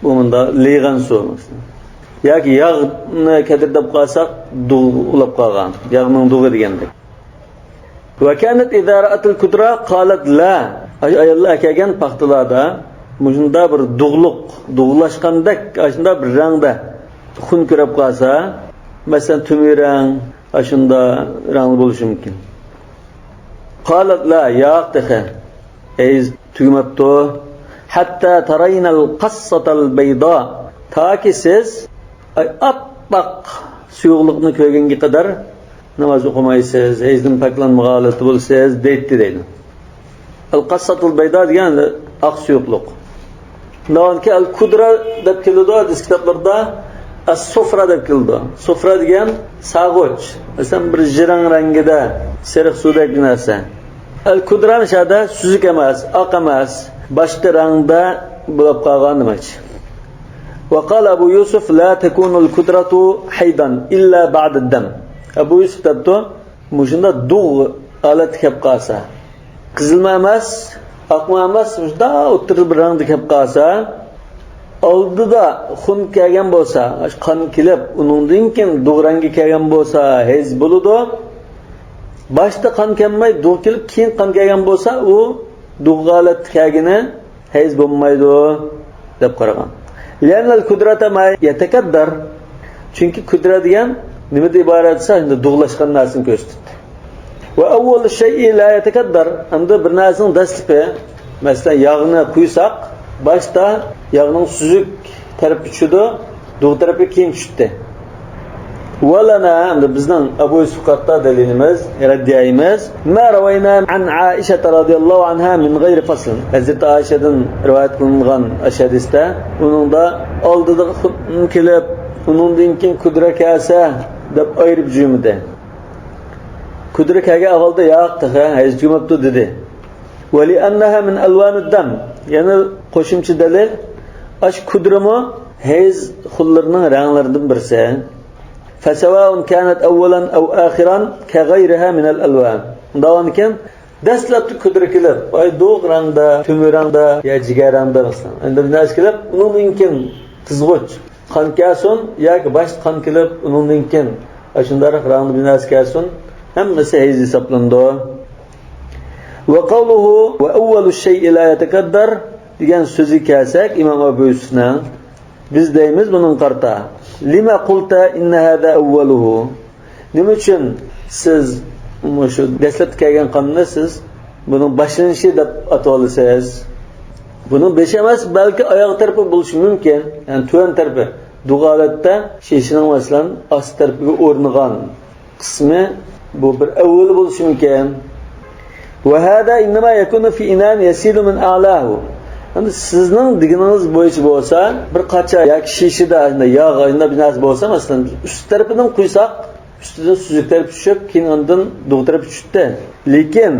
بۇ مۇنداق لېيىغان سۇ. ياكى ياغنى كەدىر دەپ قالساق، دۇغ ئۇلاپ قالغان، ياغنىڭ دۇغى دېگەندەك. وكانت إذا رأت الكدرة قالت لا. ئاي-، ئاياللار ئەكەلگەن پاختىلاردا مۇشۇنداق بىر دۇغلۇق، دۇغلاشقاندەك، ئاشۇنداق بىر رەڭدە خۇن كۆرۈپ قالسا، مەسىلەن، تۈمۈرەڭ، ئاشۇنداق رەڭدە بولۇشى مۇمكىن. قالت لا، ياق تېخى. ھەيز تۈگىمەپتۇ. حتى ترين القصة البيضاء. تاكى سىز، ئاي، ئاپئاق سۇيۇقلۇقنى كۆرگەنگە قەدەر ناماز ئوقۇمايسىز، ھەيزدىن پاكلانمىغان ھالەتتە بولىسىز، دەيتتى دەيدۇ. القصة البيضاء دېگەن ئاق سۇيۇقلۇق. شۇنداقكى ئەل كۇدرا دەپ كېلىدۇ ھەدىس كىتابلىرىدا، ئەس سۇفرا دەپ كېلىدۇ. سۇفرا دېگەن سارغۇچ، مەسىلەن، بىر جىرەڭ رەڭگىدە سېرىق سۇدەك بىر نەرسە. ئەل كۇدرا شەدە سۈزۈك ئەمەس، ئاق ئەمەس، باشقا رەڭدە بولۇپ قالغان دېمەكچى. وقال أبو يوسف لا تكون الكدرة حيضا إلا بعد الدم. ئەبۇ يۈسۈپ دەپتۇ، مۇشۇنداق دۇغ ھالەتتە كەپ قالسا، قىزىلمۇ ئەمەس، ئاقمۇ ئەمەس، مۇشۇنداق ئوتتۇرىدا بىر رەڭدە كەپ قالسا، ئالدىدا خۇن كەلگەن بولسا، قان كېلىپ، ئۇنىڭدىن كېيىن دۇغ رەڭگە كەلگەن بولسا، ھەيز بولىدۇ. باشتا قان كەلمەي، دۇغ كېلىپ، كېيىن قان كەلگەن بولسا، ئۇ دۇغ ھالەتتە كەلگىنى ھەيز بولمايدۇ دەپ قارىغان. لأن الكدرة ما يتكدر. چۈنكى كۇدرا دېگەن نېمىدىن ئىبارەت دېسە، ئەمدى دۇغلاشقان نەرسىنى كۆرسىتىدۇ. وأول الشيء لا يتكدر. ئەمدى بىر نەرسىنىڭ دەسلىپى، مەسىلەن، ياغنى قۇيساق، باشتا ياغنىڭ سۈزۈك تەرىپى چۈشىدۇ، دۇغ تەرىپى كېيىن چۈشتى. ولنا، ئەمدى بىزنىڭ ئەبۇ يۈسۈفقا دەلىلىمىز، رەددىيەيمىز، ما روينا عن عائشة رضي الله عنها من غير فصل. ھەزرىتى ئائىشەدىن رىۋايەت قىلىنغان ئاشۇ ھەدىستە، ئۇنىڭدا ئالدىدا خۇن كېلىپ، ئۇنىڭدىن كېيىن كۇدرا كەلسە دەپ ئايرىپ جۈملىدى. كۇدرا كەلگەن ئەھۋالدا ياق تېخى، ھەيز تۈگىمەپتۇ دېدى. ولأنها من ألوان الدم. يەنە قوشۇمچە دەلىل، ئاشۇ كۇدرىمۇ ھەيز خۇنلىرىنىڭ رەڭلىرىدىن بىرسى. فسواء كانت أولا أو آخرا كغيرها من الألوان. ئۇنداقكەن، دەسلەپتە كۇدرا كېلىپ، ئاي، دۇغ رەڭدە، تۈمۈرەڭدە يا جىگەرەڭدە مەسىلەن، ئەمدى بىر نەرسە كېلىپ، ئۇنىڭدىن كېيىن قىزغۇچ قان كەلسۇن ياكى باشتا قان كېلىپ، ئۇنىڭدىن كېيىن ئاشۇنداق رەڭدە بىر نەرسە كەلسۇن، ھەممىسى ھەيز ھېسابلىنىدۇ. وقوله وأول الشيء لا يتكدر دېگەن سۆزگە كەلسەك، ئىمام ئەبۇ يۈسۈفنىڭ، بىز دەيمىز بۇنىڭغا قارىتا، لم قلت إن هذا أوله؟ نېمە ئۈچۈن سىز مۇشۇ دەسلەپتە كەلگەن قاننى سىز بۇنىڭ باشلىنىشى دەپ ئاتىۋالىسىز؟ بۇنىڭ بېشى ئەمەس، بەلكى ئاياغ تەرىپى بولۇشى مۇمكىن. يەنى تۆۋەن تەرىپى. دۇغ ھالەتتە شېشىنىڭ، مەسىلەن، ئاستى تەرىپىگە ئورنىغان قىسمى، بۇ بىر ئەۋۋىلى بولۇشى مۇمكىن. وهذا إنما يكون في إناء يسيل من أعلاه. ئەمدى سىزنىڭ دېگىنىڭىز بويىچە بولسا، بىر قاچا ياكى شېشىدا ياغ، بىر نەرسە بولسا، مەسىلەن، ئۈست تەرىپىدىن قۇيساق، ئۈستىدىن سۈزۈك تەرىپى چۈشۈپ، كېيىن ئاندىن دۇغ تەرىپى چۈشتى. لېكىن،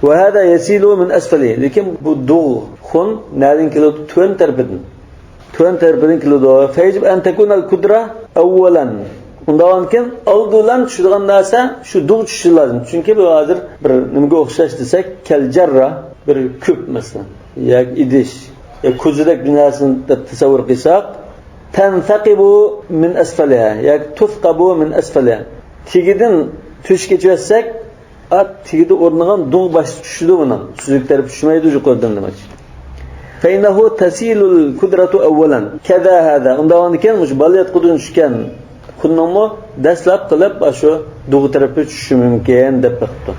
وهذا يسيل من أسفله. لېكىن بۇ دۇغ، خۇن نەدىن كېلىدۇ؟ تۆۋەن تەرىپىدىن. تۆۋەن تەرىپىدىن كېلىدۇ. فيجب أن تكون الكدرة أولا. ئۇنداق بولغاندىكىن، ئالدى بىلەن چۈشىدىغان نەرسە شۇ دۇغ چۈشۈشى لازىم. چۈنكى بۇ ھازىر بىر نېمىگە ئوخشاش دېسەك، كالجرة، بىر كۈپ مەسىلەن، ياكى ئىدىش، يا كوزىدەك بىر نەرسىنى دەپ تەسەۋۋۇر قىلساق، تنثقب من أسفلها ياكى تثقب من أسفلها. تېگىدىن تۆشۈك ئېچىۋەتسەك، ئات تېگىدە ئورنىغان دۇغ باشتا چۈشىدۇ بۇنىڭ. سۈزۈك تەرىپى چۈشمەيدۇ يۇقىرىدىن دېمەكچى. فإنه تسيل الكدرة أولا. كذا هذا. ئۇنداق بولغاندىكىن مۇشۇ بالىياتقۇدىن چۈشكەن خۇننىڭمۇ دەسلەپ قىلىپ ئاشۇ دۇغ تەرىپى چۈشۈشى مۇمكىن دەپ بېقىپتۇ.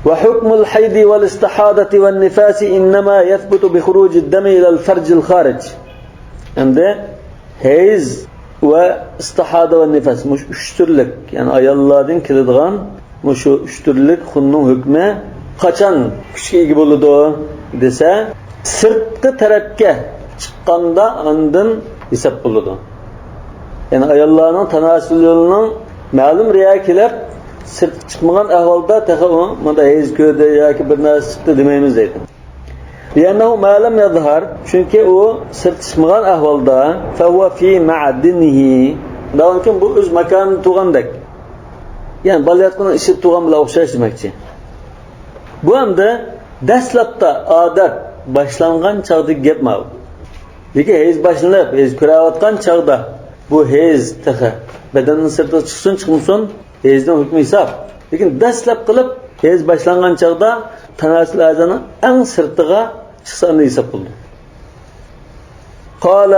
وحكم الحيض والاستحاضة والنفاس إنما يثبت بخروج الدم إلى الفرج الخارج. ئەمدى ھەيز ۋە ئىستىھادە ۋە نىفاس، مۇشۇ ئۈچ تۈرلۈك، يەنى ئاياللاردىن كېلىدىغان مۇشۇ ئۈچ تۈرلۈك خۇننىڭ ھۆكمى قاچان كۈچكە ئىگە بولىدۇ دېسە، سىرتقى تەرەپكە چىققاندا ئاندىن ھېساب بولىدۇ. يەنى ئاياللارنىڭ تاناسۇل يولىنىڭ مەلۇم رېيىگە كېلىپ، سىرتقا چىقمىغان ئەھۋالدا تېخى ئۇ مۇندا ھەيز كۆردى ياكى بىر نەرسە چىقتى دېمەيمىز دەيدۇ. لأنه ما لم يظهر، چۈنكى ئۇ سىرتقا چىقمىغان ئەھۋالدا، فهو في معدنه. ئۇنداق بولغاندىكىن بۇ ئۆز ماكانىدا تۇرغاندەك. يەنى بالىياتقۇنىڭ ئىچىدە تۇرغان بىلەن ئوخشاش دېمەكچى. بۇ ئەمدى دەسلەپتە ئادەت باشلانغان چاغدىكى گەپ ماۋۇ. لېكىن ھەيز باشلىنىپ، ھەيز كۆرۈۋاتقان چاغدا بۇ ھەيز تېخى بەدەننىڭ سىرتىغا چىقسۇن، چىقمىسۇن، ھەيزنىڭ ھۆكمى ھېساب. لېكىن دەسلەپ قىلىپ ھەيز باشلانغان چاغدا تاناسۇل ئەزانىڭ ئەڭ سىرتىغا چىقسا ئاندىن ھېساب بولىدۇ. قال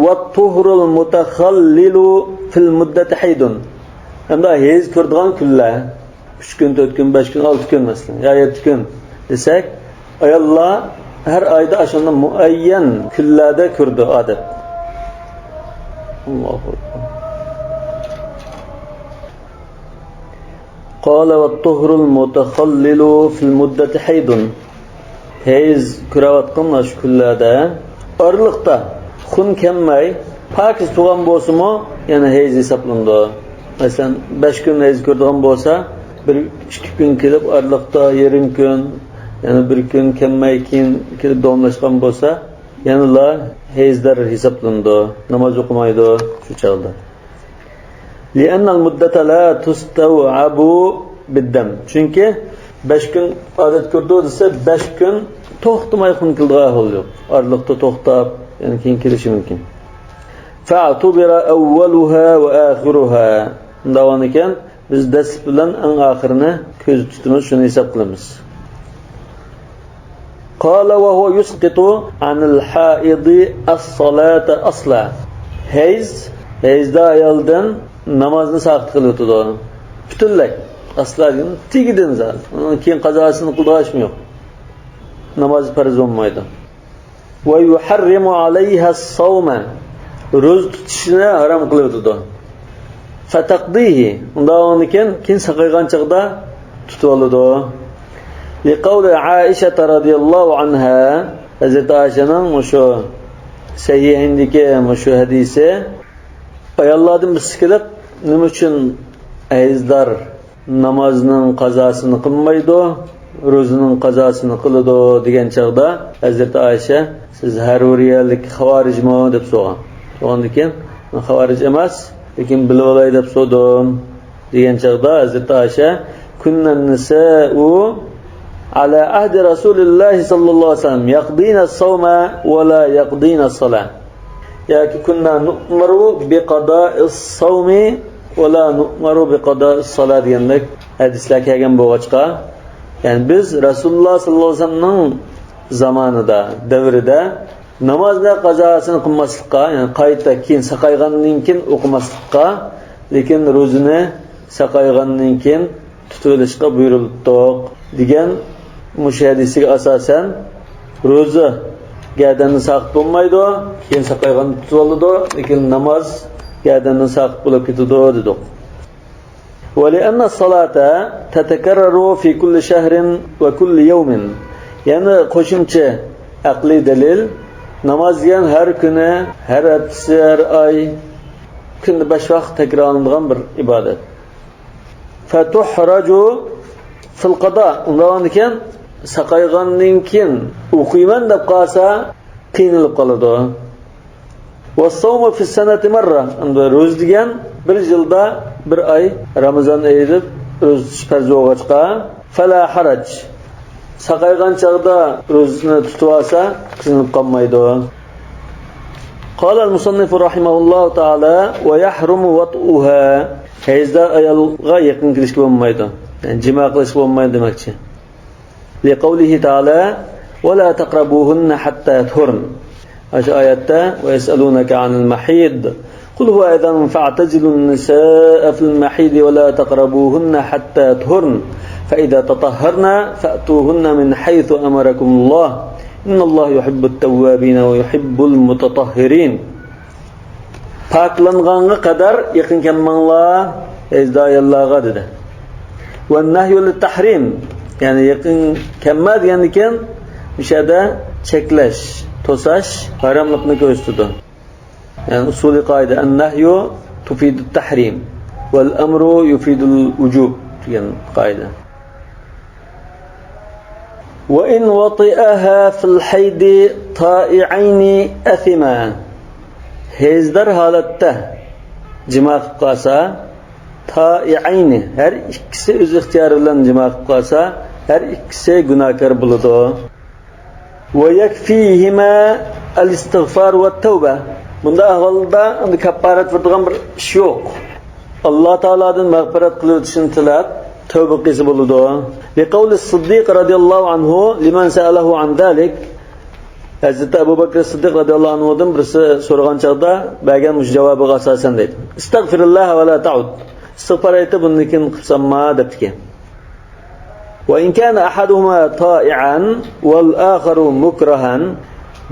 والطهر المتخلل في المدة حيض. ئەمدى ھەيز كۆرىدىغان كۈنلەر، ئۈچ كۈن، تۆت كۈن، بەش كۈن، ئالتە كۈن مەسىلەن، يا يەتتە كۈن دېسەك، ئاياللار ھەر ئايدا ئاشۇنداق مۇئەييەن كۈنلەردە كۆرىدۇ ئادەت. ئاللاھۇ ئەكبەر. قال والطهر المتخلل في المدة حيض. ھەيز كۆرۈۋاتقان مانا شۇ كۈنلەردە ئارىلىقتا خۇن كەلمەي پاكىز تۇرغان بولسىمۇ، يەنە ھەيز ھېسابلىنىدۇ. مەسىلەن، بەش كۈن ھەيز كۆرىدىغان بولسا، بىر ئىككى كۈن كېلىپ، ئارىلىقتا يېرىم كۈن، يەنە بىر كۈن كەلمەي، كېيىن كېلىپ داۋاملاشقان بولسا، يەنىلا ھەيزدار ھېسابلىنىدۇ، ناماز ئوقۇمايدۇ شۇ چاغدا. لأن المدة لا تستوعب بالدم. چۈنكى بەش كۈن ئادەت كۆردى دېسە، بەش كۈن توختىماي خۇن كېلىدىغان ئەھۋال يوق. ئارىلىقتا توختاپ، يەنە كېيىن كېلىشى مۇمكىن. فاعتبر أولها وآخرها. ئۇنداق بولغانىكەن، بىز دەسلىپى بىلەن ئەڭ ئاخىرىنى كۆزدە تۇتىمىز، شۇنى ھېساب قىلىمىز. قال وهو يسقط عن الحائض الصلاة أصلا. ھەيز، ھەيزدار ئايالدىن نامازنى ساقىت قىلىۋېتىدۇ. پۈتۈنلەي. ئەسلا دېگىنى تېگىدىن زادى. ئۇنىڭ كېيىن قازاسىنى قىلىدىغان ئىشمۇ يوق. ناماز پەرز بولمايدۇ. ويحرم عليها الصوم. روزا تۇتۇشنى ھارام قىلىۋېتىدۇ. فتقضيه. ئۇنداق بولغاندىكىن، كېيىن ساقايغان چاغدا تۇتۇۋالىدۇ. لقول عائشة رضي الله عنها. ھەزرىتى ئائىشەنىڭ مۇشۇ سەھىھەيندىكى مۇشۇ ھەدىسى. ئاياللاردىن بىرسى كېلىپ، نېمە ئۈچۈن ھەيزدار نامازنىڭ قازاسىنى قىلمايدۇ، روزىنىڭ قازاسىنى قىلىدۇ دېگەن چاغدا، ھەزرىتى ئائىشە، سىز ھەر بىر يەرلىك خاۋارىجمۇ دەپ سورىغان. سورىغاندىن كېيىن، مەن خاۋارىج ئەمەس، لېكىن بىلىۋالاي دەپ سورىدىم دېگەن چاغدا، ھەزرىتى ئائىشە، كنا النساء على عهد رسول الله صلى الله عليه وسلم يقضين الصوم ولا يقضين الصلاة. ياكى كنا نؤمر بقضاء الصوم ولا نؤمر بقضاء الصلاة دېگەندەك ھەدىسلەر كەلگەن بولغاچقا، يەنى بىز رەسۇلۇللاھ سەللەللاھۇ ئەلەيھى ۋەسەللەمنىڭ زامانىدا، دەۋرىدە نامازنى قازاسىنى قىلماسلىققا، يەنى قايتا كېيىن ساقايغاندىن كېيىن ئوقۇماسلىققا، لېكىن روزىنى ساقايغاندىن كېيىن تۇتۇۋېلىشقا بۇيرۇلۇپتۇق دېگەن مۇشۇ ھەدىسىگە ئاساسەن، روزا گەدەندىن ساقىت بولمايدۇ، كېيىن ساقايغاندا تۇتۇۋالىدۇ، لېكىن ناماز گەدەندىن ساقىت بولۇپ كېتىدۇ دېدۇق. ولأن الصلاة تتكرر في كل شهر وكل يوم. يەنە قوشۇمچە ئەقلىي دەلىل، ناماز دېگەن ھەر كۈنى، ھەر ھەپتىسى، ھەر ئاي، كۈندە بەش ۋاق تەكرارلىنىدىغان بىر ئىبادەت. فتحرج في القضاء. ئۇنداق بولغاندىكىن، ساقايغاندىن كېيىن ئوقۇيمەن دەپ قالسا، قىينىلىپ قالىدۇ. والصوم في السنة مرة. ئەمدى روزا دېگەن بىر يىلدا بىر ئاي، رامىزان ئېيى دەپ روزا تۇتۇش پەرز بولغاچقا، فلا حرج. ساقايغان چاغدا روزىنى تۇتۇۋالسا، قىينىلىپ قالمايدۇ. قال المصنف رحمه الله تعالى: ويحرم وطئها. ھەيزدار ئايالغا يېقىن كېلىشكە بولمايدۇ. يەنى جىما قىلىشقا بولمايدۇ دېمەكچى. لقوله تعالى: ولا تقربوهن حتى يطهرن. ئاشۇ ئايەتتە: ويسألونك عن المحيض قل هو أذى فاعتزلوا النساء في المحيض ولا تقربوهن حتى يطهرن فإذا تطهرن فأتوهن من حيث أمركم الله إن الله يحب التوابين ويحب المتطهرين. پاكلانغانغا قەدەر يېقىن كەلمەڭلار ھەيزدار ئاياللارغا دېدى. والنهي للتحريم، يەنى يېقىن كەلمە دېگەندىكىن مۇشۇ يەردە چەكلەش، توساش، ھاراملىقنى كۆرسىتىدۇ. يەنى ئۇسۇلىي قائىدە، النهي تفيد التحريم والأمر يفيد الوجوب دېگەن قائىدە. وإن وطئها في الحيض طائعين أثما. ھەيزدار ھالەتتە جىما قىلىپ قالسا، تائعين، ھەر ئىككىسى ئۆز ئىختىيارى بىلەن جىما قىلىپ قالسا، ھەر ئىككىسى گۇناھكار بولىدۇ. ويكفيهما الاستغفار والتوبة. بۇنداق ئەھۋالدا ئەمدى كاپپارەت بېرىدىغان بىر ئىش يوق. ئاللا تائالادىن مەغپىرەت قىلىۋېتىشىنى تىلەپ، تەۋبە قىلسا بولىدۇ. لقول الصديق رضي الله عنه لمن سأله عن ذلك. ھەزرىتى ئەبۇ بەكرى سىددىق رەزىياللاھۇ ئەنھۇدىن بىرسى سورىغان چاغدا بەرگەن مۇشۇ جاۋابىغا ئاساسەن دەيدۇ. استغفر الله ولا تعد. ئىستىغپار ئېيتىپ، بۇندىن كېيىن قىلسانما دەپتىكەن. وإن كان أحدهما طائعا والآخر مكرها.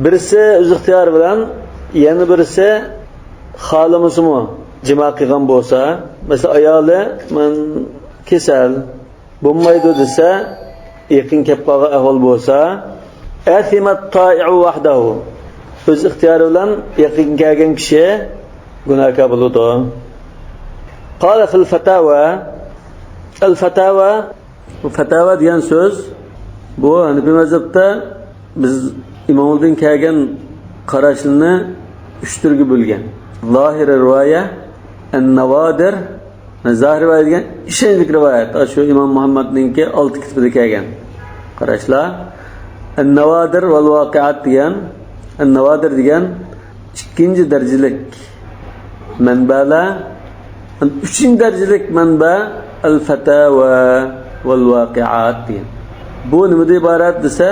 بىرسى ئۆز ئىختىيارى بىلەن، يەنە بىرسى خالىمىسىمۇ جىما قىلغان بولسا، مەسىلەن، ئايالى، مەن كېسەل، بولمايدۇ دېسە، يېقىن كەپ قالغان ئەھۋال بولسا، أثم الطائع وحده. ئۆز ئىختىيارى بىلەن يېقىن كەلگەن كىشى گۇناھكار بولىدۇ. قال في الفتاوى، الفتاوى، بۇ فتاۋا دېگەن سۆز، بۇ ھەنىپىي مەزھەپتە بىز ئىمامىدىن كەلگەن قاراشلىرىنى ئۈچ تۈرگە بۆلگەن. زاھىرىي رىۋايە، ئەن-ناۋادىر، زاھىرىي رىۋايە دېگەن ئىشەنچلىك رىۋايەت. شۇ ئىمام مۇھەممەدنىڭكى ئالتە كىتابىدا كەلگەن قاراشلار. ئەن-ناۋادىر ۋەل ۋاقىئات دېگەن، ئەن-ناۋادىر دېگەن ئىككىنچى دەرىجىلىك مەنبەلەر، ئۈچىنچى دەرىجىلىك مەنبە ئەل-فەتاۋا ۋەل-ۋاقىئات دېگەن. بۇ نېمىدىن ئىبارەت دېسە،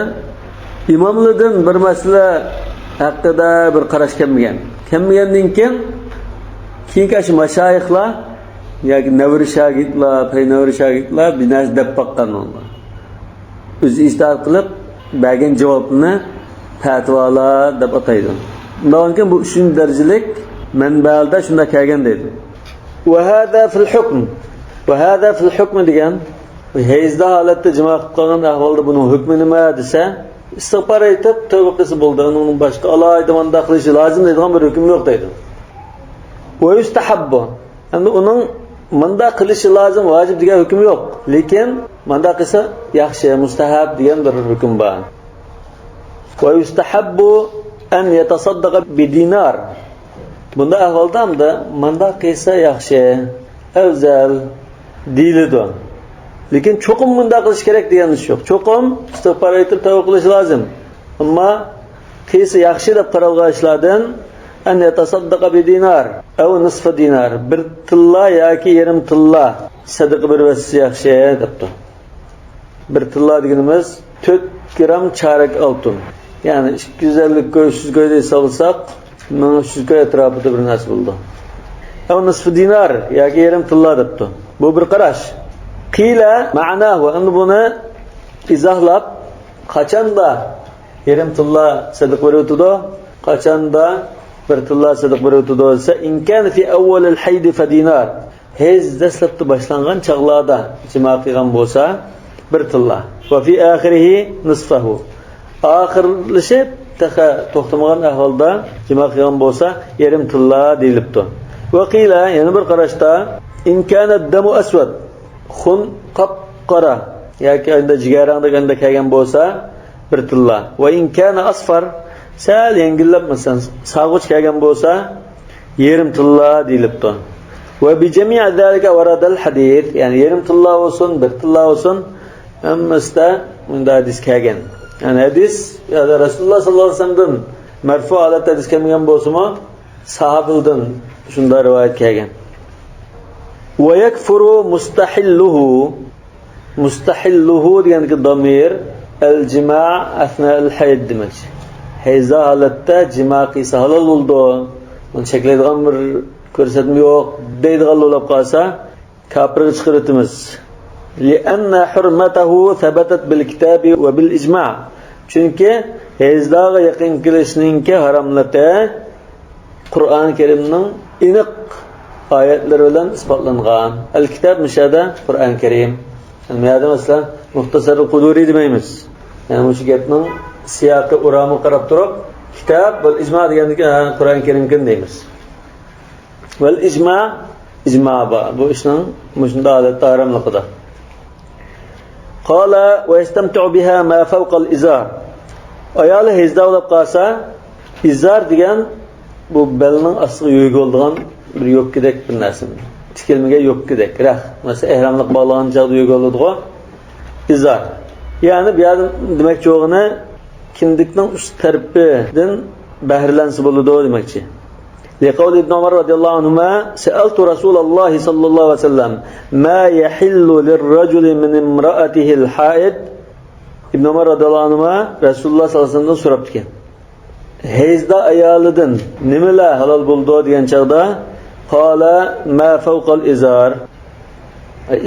ئىماملاردىن بىر مەسىلە ھەققىدە بىر قاراش كەلمىگەن. كەلمىگەندىن كېيىن، كېيىنكى ئاشۇ مەشايىخلار ياكى نەۋرە شاگىرتلار، پەينەۋرە شاگىرتلار بىر نەرسە دەپ باققان ئۇلار. ئۆزى ئىجتىھات قىلىپ بەرگەن جاۋابنى پەتىۋالار دەپ ئاتايدۇ. ئۇنداقكەن بۇ ئۈچىنچى دەرىجىلىك مەنبەلەردە شۇنداق كەلگەن دەيدۇ. وهذا في الحكم، وهذا في الحكم دېگەن، ھەيزدار ھالەتتە جىما قىلىپ قالغان ئەھۋالدا بۇنىڭ ھۆكمى نېمە دېسە، ئىستىغپار ئېيتىپ تەۋبە قىلسا بولدى، ئۇنىڭدىن باشقا ئالاھىدە مانداق قىلىشى لازىم دەيدىغان بىر ھۆكۈم يوق دەيدۇ. ويستحب، ئەمدى ئۇنىڭ مانداق قىلىشى لازىم، ۋاجىپ دېگەن ھۆكۈم يوق. لېكىن مانداق قىلسا ياخشى، مۇستەھەب دېگەن بىر ھۆكۈم بار. ويستحب أن يتصدق بدينار. بۇنداق ئەھۋالدا ئەمدى مانداق قىلسا ياخشى، ئەۋزەل دېيىلىدۇ. لېكىن چوقۇم مۇنداق قىلىش كېرەك دېگەن ئىش يوق. چوقۇم ئىستىغپار ئېيتىپ تەۋبە قىلىش لازىم. ئەمما قىلسا ياخشى دەپ قارالغان ئىشلاردىن أن يتصدق بدينار أو نصف دينار، بىر تىللا ياكى يېرىم تىللا سەدىقە بېرىۋەتسە ياخشى دەپتۇ. بىر تىللا دېگىنىمىز تۆت گرام چارەك ئالتۇن. يەنى ئىككى يۈز ئەللىك كوي، ئۈچ يۈز كوي دەپ ھېسابلىساق، مىڭ ئۈچ يۈز كوي ئەتراپىدا بىر نەرسە بولىدۇ. أو نصف دينار، ياكى يېرىم تىللا دەپتۇ. بۇ بىر قاراش. قيل معناه، ئەمدى بۇنى ئىزاھلاپ، قاچاندا يېرىم تىللا سەدىقە بېرىۋېتىدۇ، قاچاندا بىر تىللا سەدىقە بېرىۋېتىدۇ دېسە، إن كان في أول الحيض فدينار. ھەيز دەسلەپتە باشلانغان چاغلاردا جىما قىلغان بولسا، بىر تىللا. وفي آخره نصفه. ئاخىرلىشىپ، تېخى توختىمىغان ئەھۋالدا جىما قىلغان بولسا، يېرىم تىللا دېيىلىپتۇ. وقيل، يەنە بىر قاراشتا، إن كان الدم أسود، خۇن قاپقارا ياكى ئەندە جىگەرەڭدەك ئەندە كەلگەن بولسا، بىر تىللا. وإن كان أصفر، سەل يەڭگىللەپ، مەسىلەن، سارغۇچ كەلگەن بولسا، يېرىم تىللا دېيىلىپتۇ. وبجميع ذلك ورد الحديث، يەنى يېرىم تىللا بولسۇن، بىر تىللا بولسۇن، ھەممىسىدە مۇنداق ھەدىس كەلگەن. يەنى ھەدىس، يەنى رەسۇلۇللا ساللاللاھۇ ئەلەيھى ۋەسەللەمدىن مەرفۇ ھالەتتە ھەدىس كەلمىگەن بولسىمۇ، ساھابىلىدىن شۇنداق رىۋايەت كەلگەن. ويكفر مستحله. مستحله دېگەندىكى دامىر، الجماع أثناء الحيض دېمەكچى. ھەيزدا ھالەتتە جىما قىلسا ھالال بولىدۇ، بۇنى چەكلەيدىغان بىر كۆرسەتمە يوق دەيدىغان بولۇپ قالسا، كاپىرغا چىقىرىۋېتىمىز. لأن حرمته ثبتت بالكتاب وبالإجماع. چۈنكى ھەيزداغا يېقىن كېلىشنىڭكى ھاراملىقى قۇرئان كەرىمنىڭ ئېنىق ئايەتلىرى بىلەن ئىسپاتلانغان. ئەل كىتاب مۇشۇ يەردە قۇرئان كەرىم. يەنى بۇ يەردە مەسىلەن مۇختەسەر قۇدۇرى دېمەيمىز. يەنى مۇشۇ گەپنىڭ سىياقى ئۇرامىغا قاراپ تۇرۇپ، كىتاب ۋەل ئىجما دېگەندىكى، ھە، قۇرئان كەرىمكەن دەيمىز. ۋەل ئىجما، ئىجما بار بۇ ئىشنىڭ مۇشۇنداق ھالەتتە ھاراملىقىدا. قال ويستمتع بها ما فوق الإزار. ئايالى ھەيزدا بولۇپ قالسا، ئىزار دېگەن بۇ بەلنىڭ ئاستىغا يۆگە بولىدىغان بىر يوپكىدەك بىر نەرسە. تىكىلمىگەن يوپكىدەك، رەخ. مەسىلەن، ئېھراملىق باغلىغان چاغدا يۆگە بولىدىغۇ. ئىزار. يەنى بۇ يەردە دېمەكچى بولغىنى، كىندىكنىڭ ئۈست تەرىپىدىن بەھرىلەنسە بولىدۇ دېمەكچى. لقول ابن عمر رضي الله عنهما، سألت رسول الله صلى الله عليه وسلم، ما يحل للرجل من امرأته الحائض؟ ئىبن ئۆمەر رەزىياللاھۇ ئەنھۇما رەسۇلۇللاھ سەللەللاھۇ ئەلەيھى ۋەسەللەمدىن سوراپتىكەن. ھەيزدا ئايالىدىن نېمىلەر ھالال بولىدۇ دېگەن چاغدا، قال، ما فوق الإزار.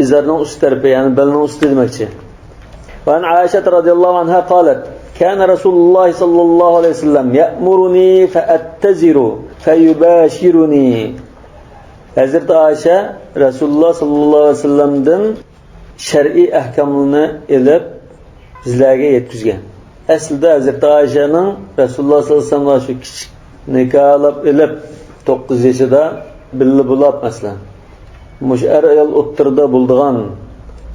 ئىزارنىڭ ئۈست تەرىپى، يەنى بەلنىڭ ئۈستى دېمەكچى. وعن عائشة رضي الله عنها قالت، كان رسول الله صلى الله عليه وسلم يأمرني فأتزر فيباشرني. ھەزرىتى ئائىشە رەسۇلۇللاھ سەللەللاھۇ ئەلەيھى ۋەسەللەمدىن شەرئىي ئەھكاملارنى ئېلىپ، بىزلەرگە يەتكۈزگەن. ئەسلىدە ھەزرىتى ئائىشەنىڭ رەسۇلۇللاھ سەللەللاھۇ ئەلەيھى ۋەسەللەم شۇ كىچىك نىكاھلاپ ئېلىپ، توققۇز يېشىدا بىللە بولاپ، مەسىلەن، مۇشۇ ئەر-ئايال ئوتتۇرىدا بولىدىغان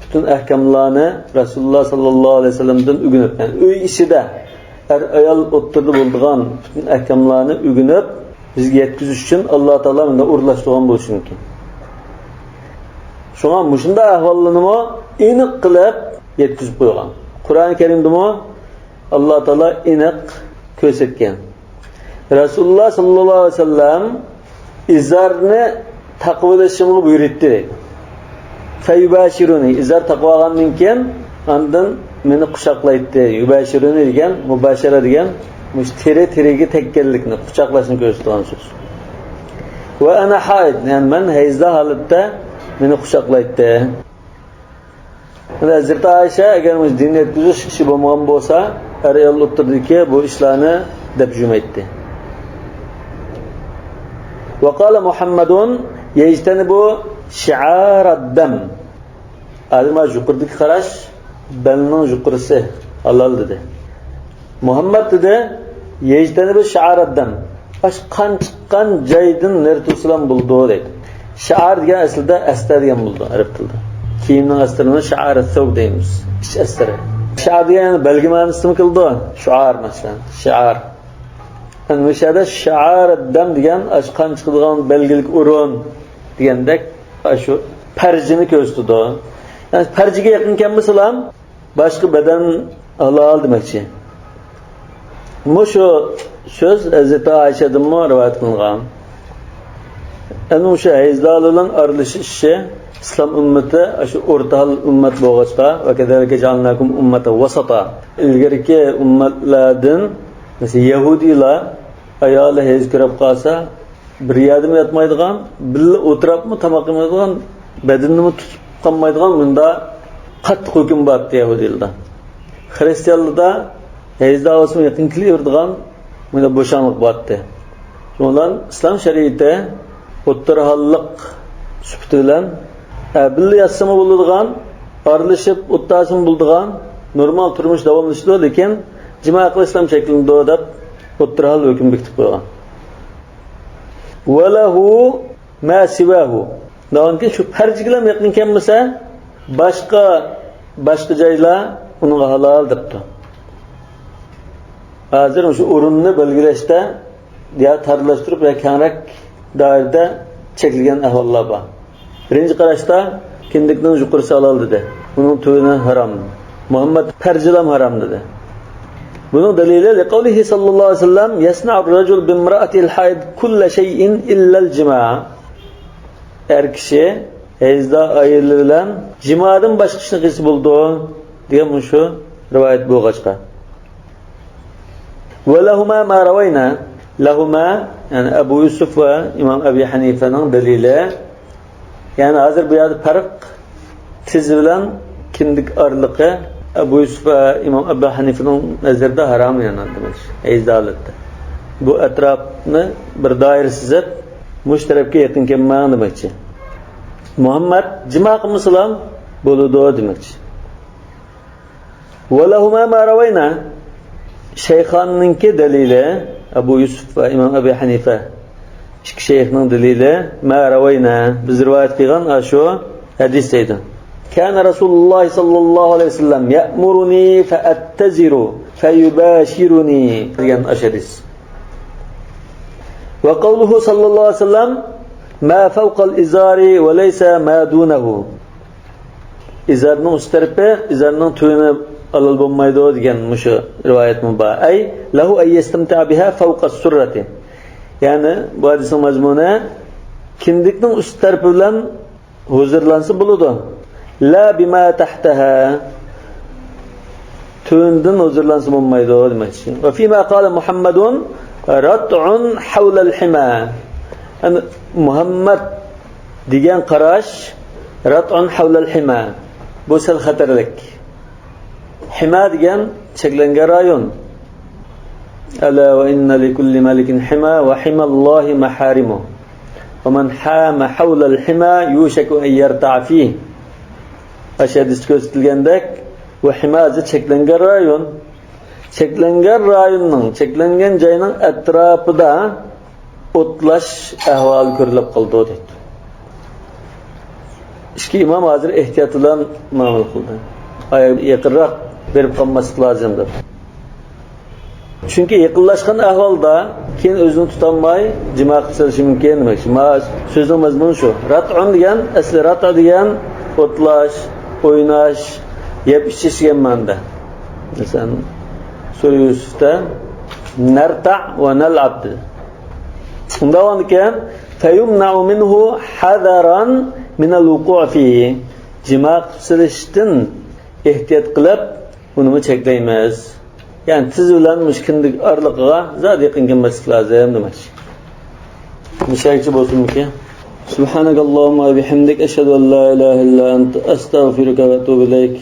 پۈتۈن ئەھكاملارنى رەسۇلۇللاھ سەللەللاھۇ ئەلەيھى ۋەسەللەمدىن ئۆگىنىپ، يەنى ئۆي ئىچىدە ئەر-ئايال ئوتتۇرىدا بولىدىغان پۈتۈن ئەھكاملارنى ئۆگىنىپ، بىزگە يەتكۈزۈش ئۈچۈن ئاللا تائالا مۇنداق ئورۇنلاشتۇرغان بولۇشى مۇمكىن. شۇڭا مۇشۇنداق ئەھۋاللارنىمۇ ئېنىق قىلىپ يەتكۈزۈپ قويغان. قۇرئان كەرىمدىمۇ ئاللا تائالا ئېنىق كۆرسەتكەن. رەسۇلۇللاھ سەللەللاھۇ ئەلەيھى ۋەسەللەم ئىزارنى تاقىۋېلىشىمغا بۇيرۇيتتى دەيدۇ. فيباشرني، ئىزار تاقىۋالغاندىن كېيىن ئاندىن مېنى قۇچاقلايتتى. يباشرني دېگەن، مۇباشىرە دېگەن، مۇشۇ تېرە تېرىگە تەگكەنلىكنى، قۇچاقلاشنى كۆرسىتىدىغان سۆز. وأنا حائض، يەنى مەن ھەيزدا ھالەتتە مېنى قۇچاقلايتتى. ھەزرىتى ئائىشە، ئەگەر مۇشۇ دىن يەتكۈزۈش ئىشى بولمىغان بولسا، ئەر-ئايال ئوتتۇرىدىكى بۇ ئىشلارنى دەپ يۈرمەيتتى. وقال محمد يجتنب شعار الدم. ئادەم يۇقىرىدىكى قاراش، بەلنىڭ يۇقىرىسى ھالال دېدى. مۇھەممەد دېدى، يجتنب شعار الدم. ئاشۇ قان چىققان جايدىن نېرى تۇرسىلا بولىدۇ دەيدۇ. شىئار دېگەن ئەسلىدە ئەستەر دېگەن بولىدۇ ئەرەب تىلىدا. كىيىمنىڭ ئەستىرىنى شىئار سەۋب دەيمىز. ئىچ ئەستىرى. شىئار دېگەن يەنە بەلگە مەنىسىنى كېلىدۇ. شۇئار مەسىلەن. شىئار. يەنى مۇشۇ يەردە شىئار دەم دېگەن ئاشۇ قان چىقىدىغان بەلگىلىك ئورۇن دېگەندەك ئاشۇ پەرجىنى كۆرسىتىدۇ. يەنى پەرجىگە يېقىن كەلمىسىلا باشقا بەدەن ھالال دېمەكچى. مۇشۇ سۆز ھەزرىتى ئائىشەدىنمۇ رىۋايەت قىلىنغان. ئەنە مۇشۇ ھەيزدار بىلەن ئارىلىشىش ئىشى ئىسلام ئۈممىتى، شۇ ئورتا ھال ئۈممەت بولغاچقا، ۋە كەزالىكە جەئەلناكۇم ئۇممەتەن ۋەسەتا. ئىلگىرىكى ئۈممەتلەردىن، مەسىلەن، يەھۇدىيلار ئايالى ھەيز كۆرۈپ قالسا، بىر يەردىمۇ ياتمايدىغان، بىللە ئولتۇراپمۇ تاماق يېمەيدىغان، بەدىنىنىمۇ تۇتۇپ قالمايدىغان، مۇنداق قاتتىق ھۆكۈم بارتتى يەھۇدىيلاردا. خىرىستىيانلاردا ھەيزدار بولسىمۇ يېقىن كېلىۋېرىدىغان، مۇنداق بوشاڭلىق بارتتى. شۇنىڭ بىلەن ئىسلام شەرىئىتى ئوتتۇرا ھاللىق سۈپىتى بىلەن، ئە، بىللە ياتسىمۇ بولىدىغان، ئارىلىشىپ ئولتۇرسىمۇ بولىدىغان، نورمال تۇرمۇش داۋاملىشىدۇ، لېكىن جىما قىلىشلا چەكلىنىدۇ دەپ ئوتتۇرا ھال ھۆكۈم بېكىتىپ قويغان. ۋەلەھۇ مە سىۋەھۇ. دەۋانكى شۇ پەرجىگىلا يېقىن كەلمىسە، باشقا، باشقا جايلار ئۇنىڭغا ھالال دەپتۇ. ھازىر شۇ ئورۇننى بەلگىلەشتە يا تارلاشتۇرۇپ يا كەڭرەك دائىرىدە چەكلىگەن ئەھۋاللار بار. بىرىنچى قاراشتا كىندىكنىڭ يۇقىرىسى ھالال دېدى. ئۇنىڭ تۆۋىنى ھارام. مۇھەممەد پەرجىلام ھارام دېدى. بۇنىڭ دەلىلى لىقەۋلىھى ساللاللاھۇ ئەلەيھى ۋەسەللەم، يەسنەئۇر رەجۇل بىمرائەتىھىل ھائىد كۇللە شەيئىن ئىللەل جىما. ئەر كىشى ھەيزدار ئايالى بىلەن جىمادىن باشقا ئىشنى قىلسا بولىدۇ دېگەن مۇشۇ رىۋايەت بولغاچقا. ۋەلەھۇما ما رەۋەينا. لەھۇما، يەنى ئەبۇ يۈسۈف ۋە ئىمام ئەبى ھەنىفەنىڭ دەلىلى. يەنى ھازىر بۇ يەردە پەرق تىز بىلەن كىندىك ئارىلىقى ئەبۇ يۈسۈف ۋە ئىمام ئەبۇ ھەنىفىنىڭ نەزىرىدە ھارام، يەنى دېمەك، ھەيز ھالەتتە. بۇ ئەتراپنى بىر دائىرە سىزىپ، مۇشۇ تەرەپكە يېقىن كەلمەڭ دېمەكچى. مۇھەممەد جىما قىلمىسىلا بولىدۇ دېمەكچى. ۋەلەھۇما ما رەۋەينا. شەيخاننىڭكى دەلىلى، ئەبۇ يۈسۈف ۋە ئىمام ئەبى ھەنىفە ئىككى شەيخنىڭ دەلىلى، ما رەۋەينا، بىز رىۋايەت قىلغان ئاشۇ ھەدىس دەيدۇ. كان رسول الله صلى الله عليه وسلم يأمرني فأتزر فيباشرني دېگەن ئاشۇ ھەدىس. وقوله صلى الله عليه وسلم، ما فوق الإزار وليس ما دونه. ئىزارنىڭ ئۈست تەرىپى، ئىزارنىڭ تۆۋىنى ھالال بولمايدۇ دېگەن مۇشۇ رىۋايەتمۇ بار. ئەي، لەھۇ ئەن يەستەمتىئە بىھا فەۋقەس سۇررەتى. يەنى بۇ ھەدىسنىڭ مەزمۇنى، كىندىكنىڭ ئۈست تەرىپى بىلەن ھۇزۇرلانسا بولىدۇ. لا بىما تەھتەھا. تۆۋىنىدىن ھۇزۇرلانسا بولمايدۇ دېمەكچى. ۋە فىما قالە مۇھەممەدۇن رەتئۇن ھەۋلەل ھىما. يەنى مۇھەممەد دېگەن قاراش، رەتئۇن ھەۋلەل ھىما. بۇ سەل خەتەرلىك. ھىما دېگەن چەكلەنگەن رايون. ئەلا ۋە ئىننە لىكۇللى مەلىكىن ھىما ۋە ھىماللاھى مەھارىمۇ. ۋە مەن ھامە ھەۋلەل ھىما يۇشەكۇ ئەن يەرتەئە فىھ. ئاشۇ ھەدىستە كۆرسىتىلگەندەك، بۇ ھىما چەكلەنگەن رايون. چەكلەنگەن رايوننىڭ، چەكلەنگەن جاينىڭ ئەتراپىدا ئوتلاش ئەھۋالى كۆرۈلۈپ قالىدۇ دەيدۇ. ئىككى ئىمام ھازىر ئېھتىيات بىلەن مۇئامىلە قىلدى. ئاي، يېقىنراق بېرىپ قالماسلىق لازىم دەپ. چۈنكى يېقىنلاشقان ئەھۋالدا كېيىن ئۆزىنى تۇتالماي جىما قىلىپ سېلىشى مۇمكىن دېمەكچى. ما سۆزنىڭ مەزمۇنى شۇ. رەتئۇن دېگەن، ئەسلى رەتئۇ دېگەن ئوتلاش، ئويناش، يەپ ئىچىش دېگەن مەنىدە. مەسىلەن، سۈرە يۈسۈفتە نەرتەئ ۋە نەلئەب دېدى. ئۇنداق بولغاندىكىن، فَيُمْنَعُ مِنْهُ حَذَرًا مِنَ الْوُقُوعِ فِيهِ. جىما قىلىپ سېلىشتىن ئېھتىيات قىلىپ، ئۇنىمۇ چەكلەيمىز. يەنى تىز بىلەن مۇشۇ كىندىك ئارىلىقىغا زادى يېقىن كەلمەسلىك لازىم دېمەكچى. مۇشۇ يەرگىچە بولسۇنمىكىن؟ سبحانك اللهم وبحمدك، أشهد أن لا إله إلا أنت، أستغفرك وأتوب إليك.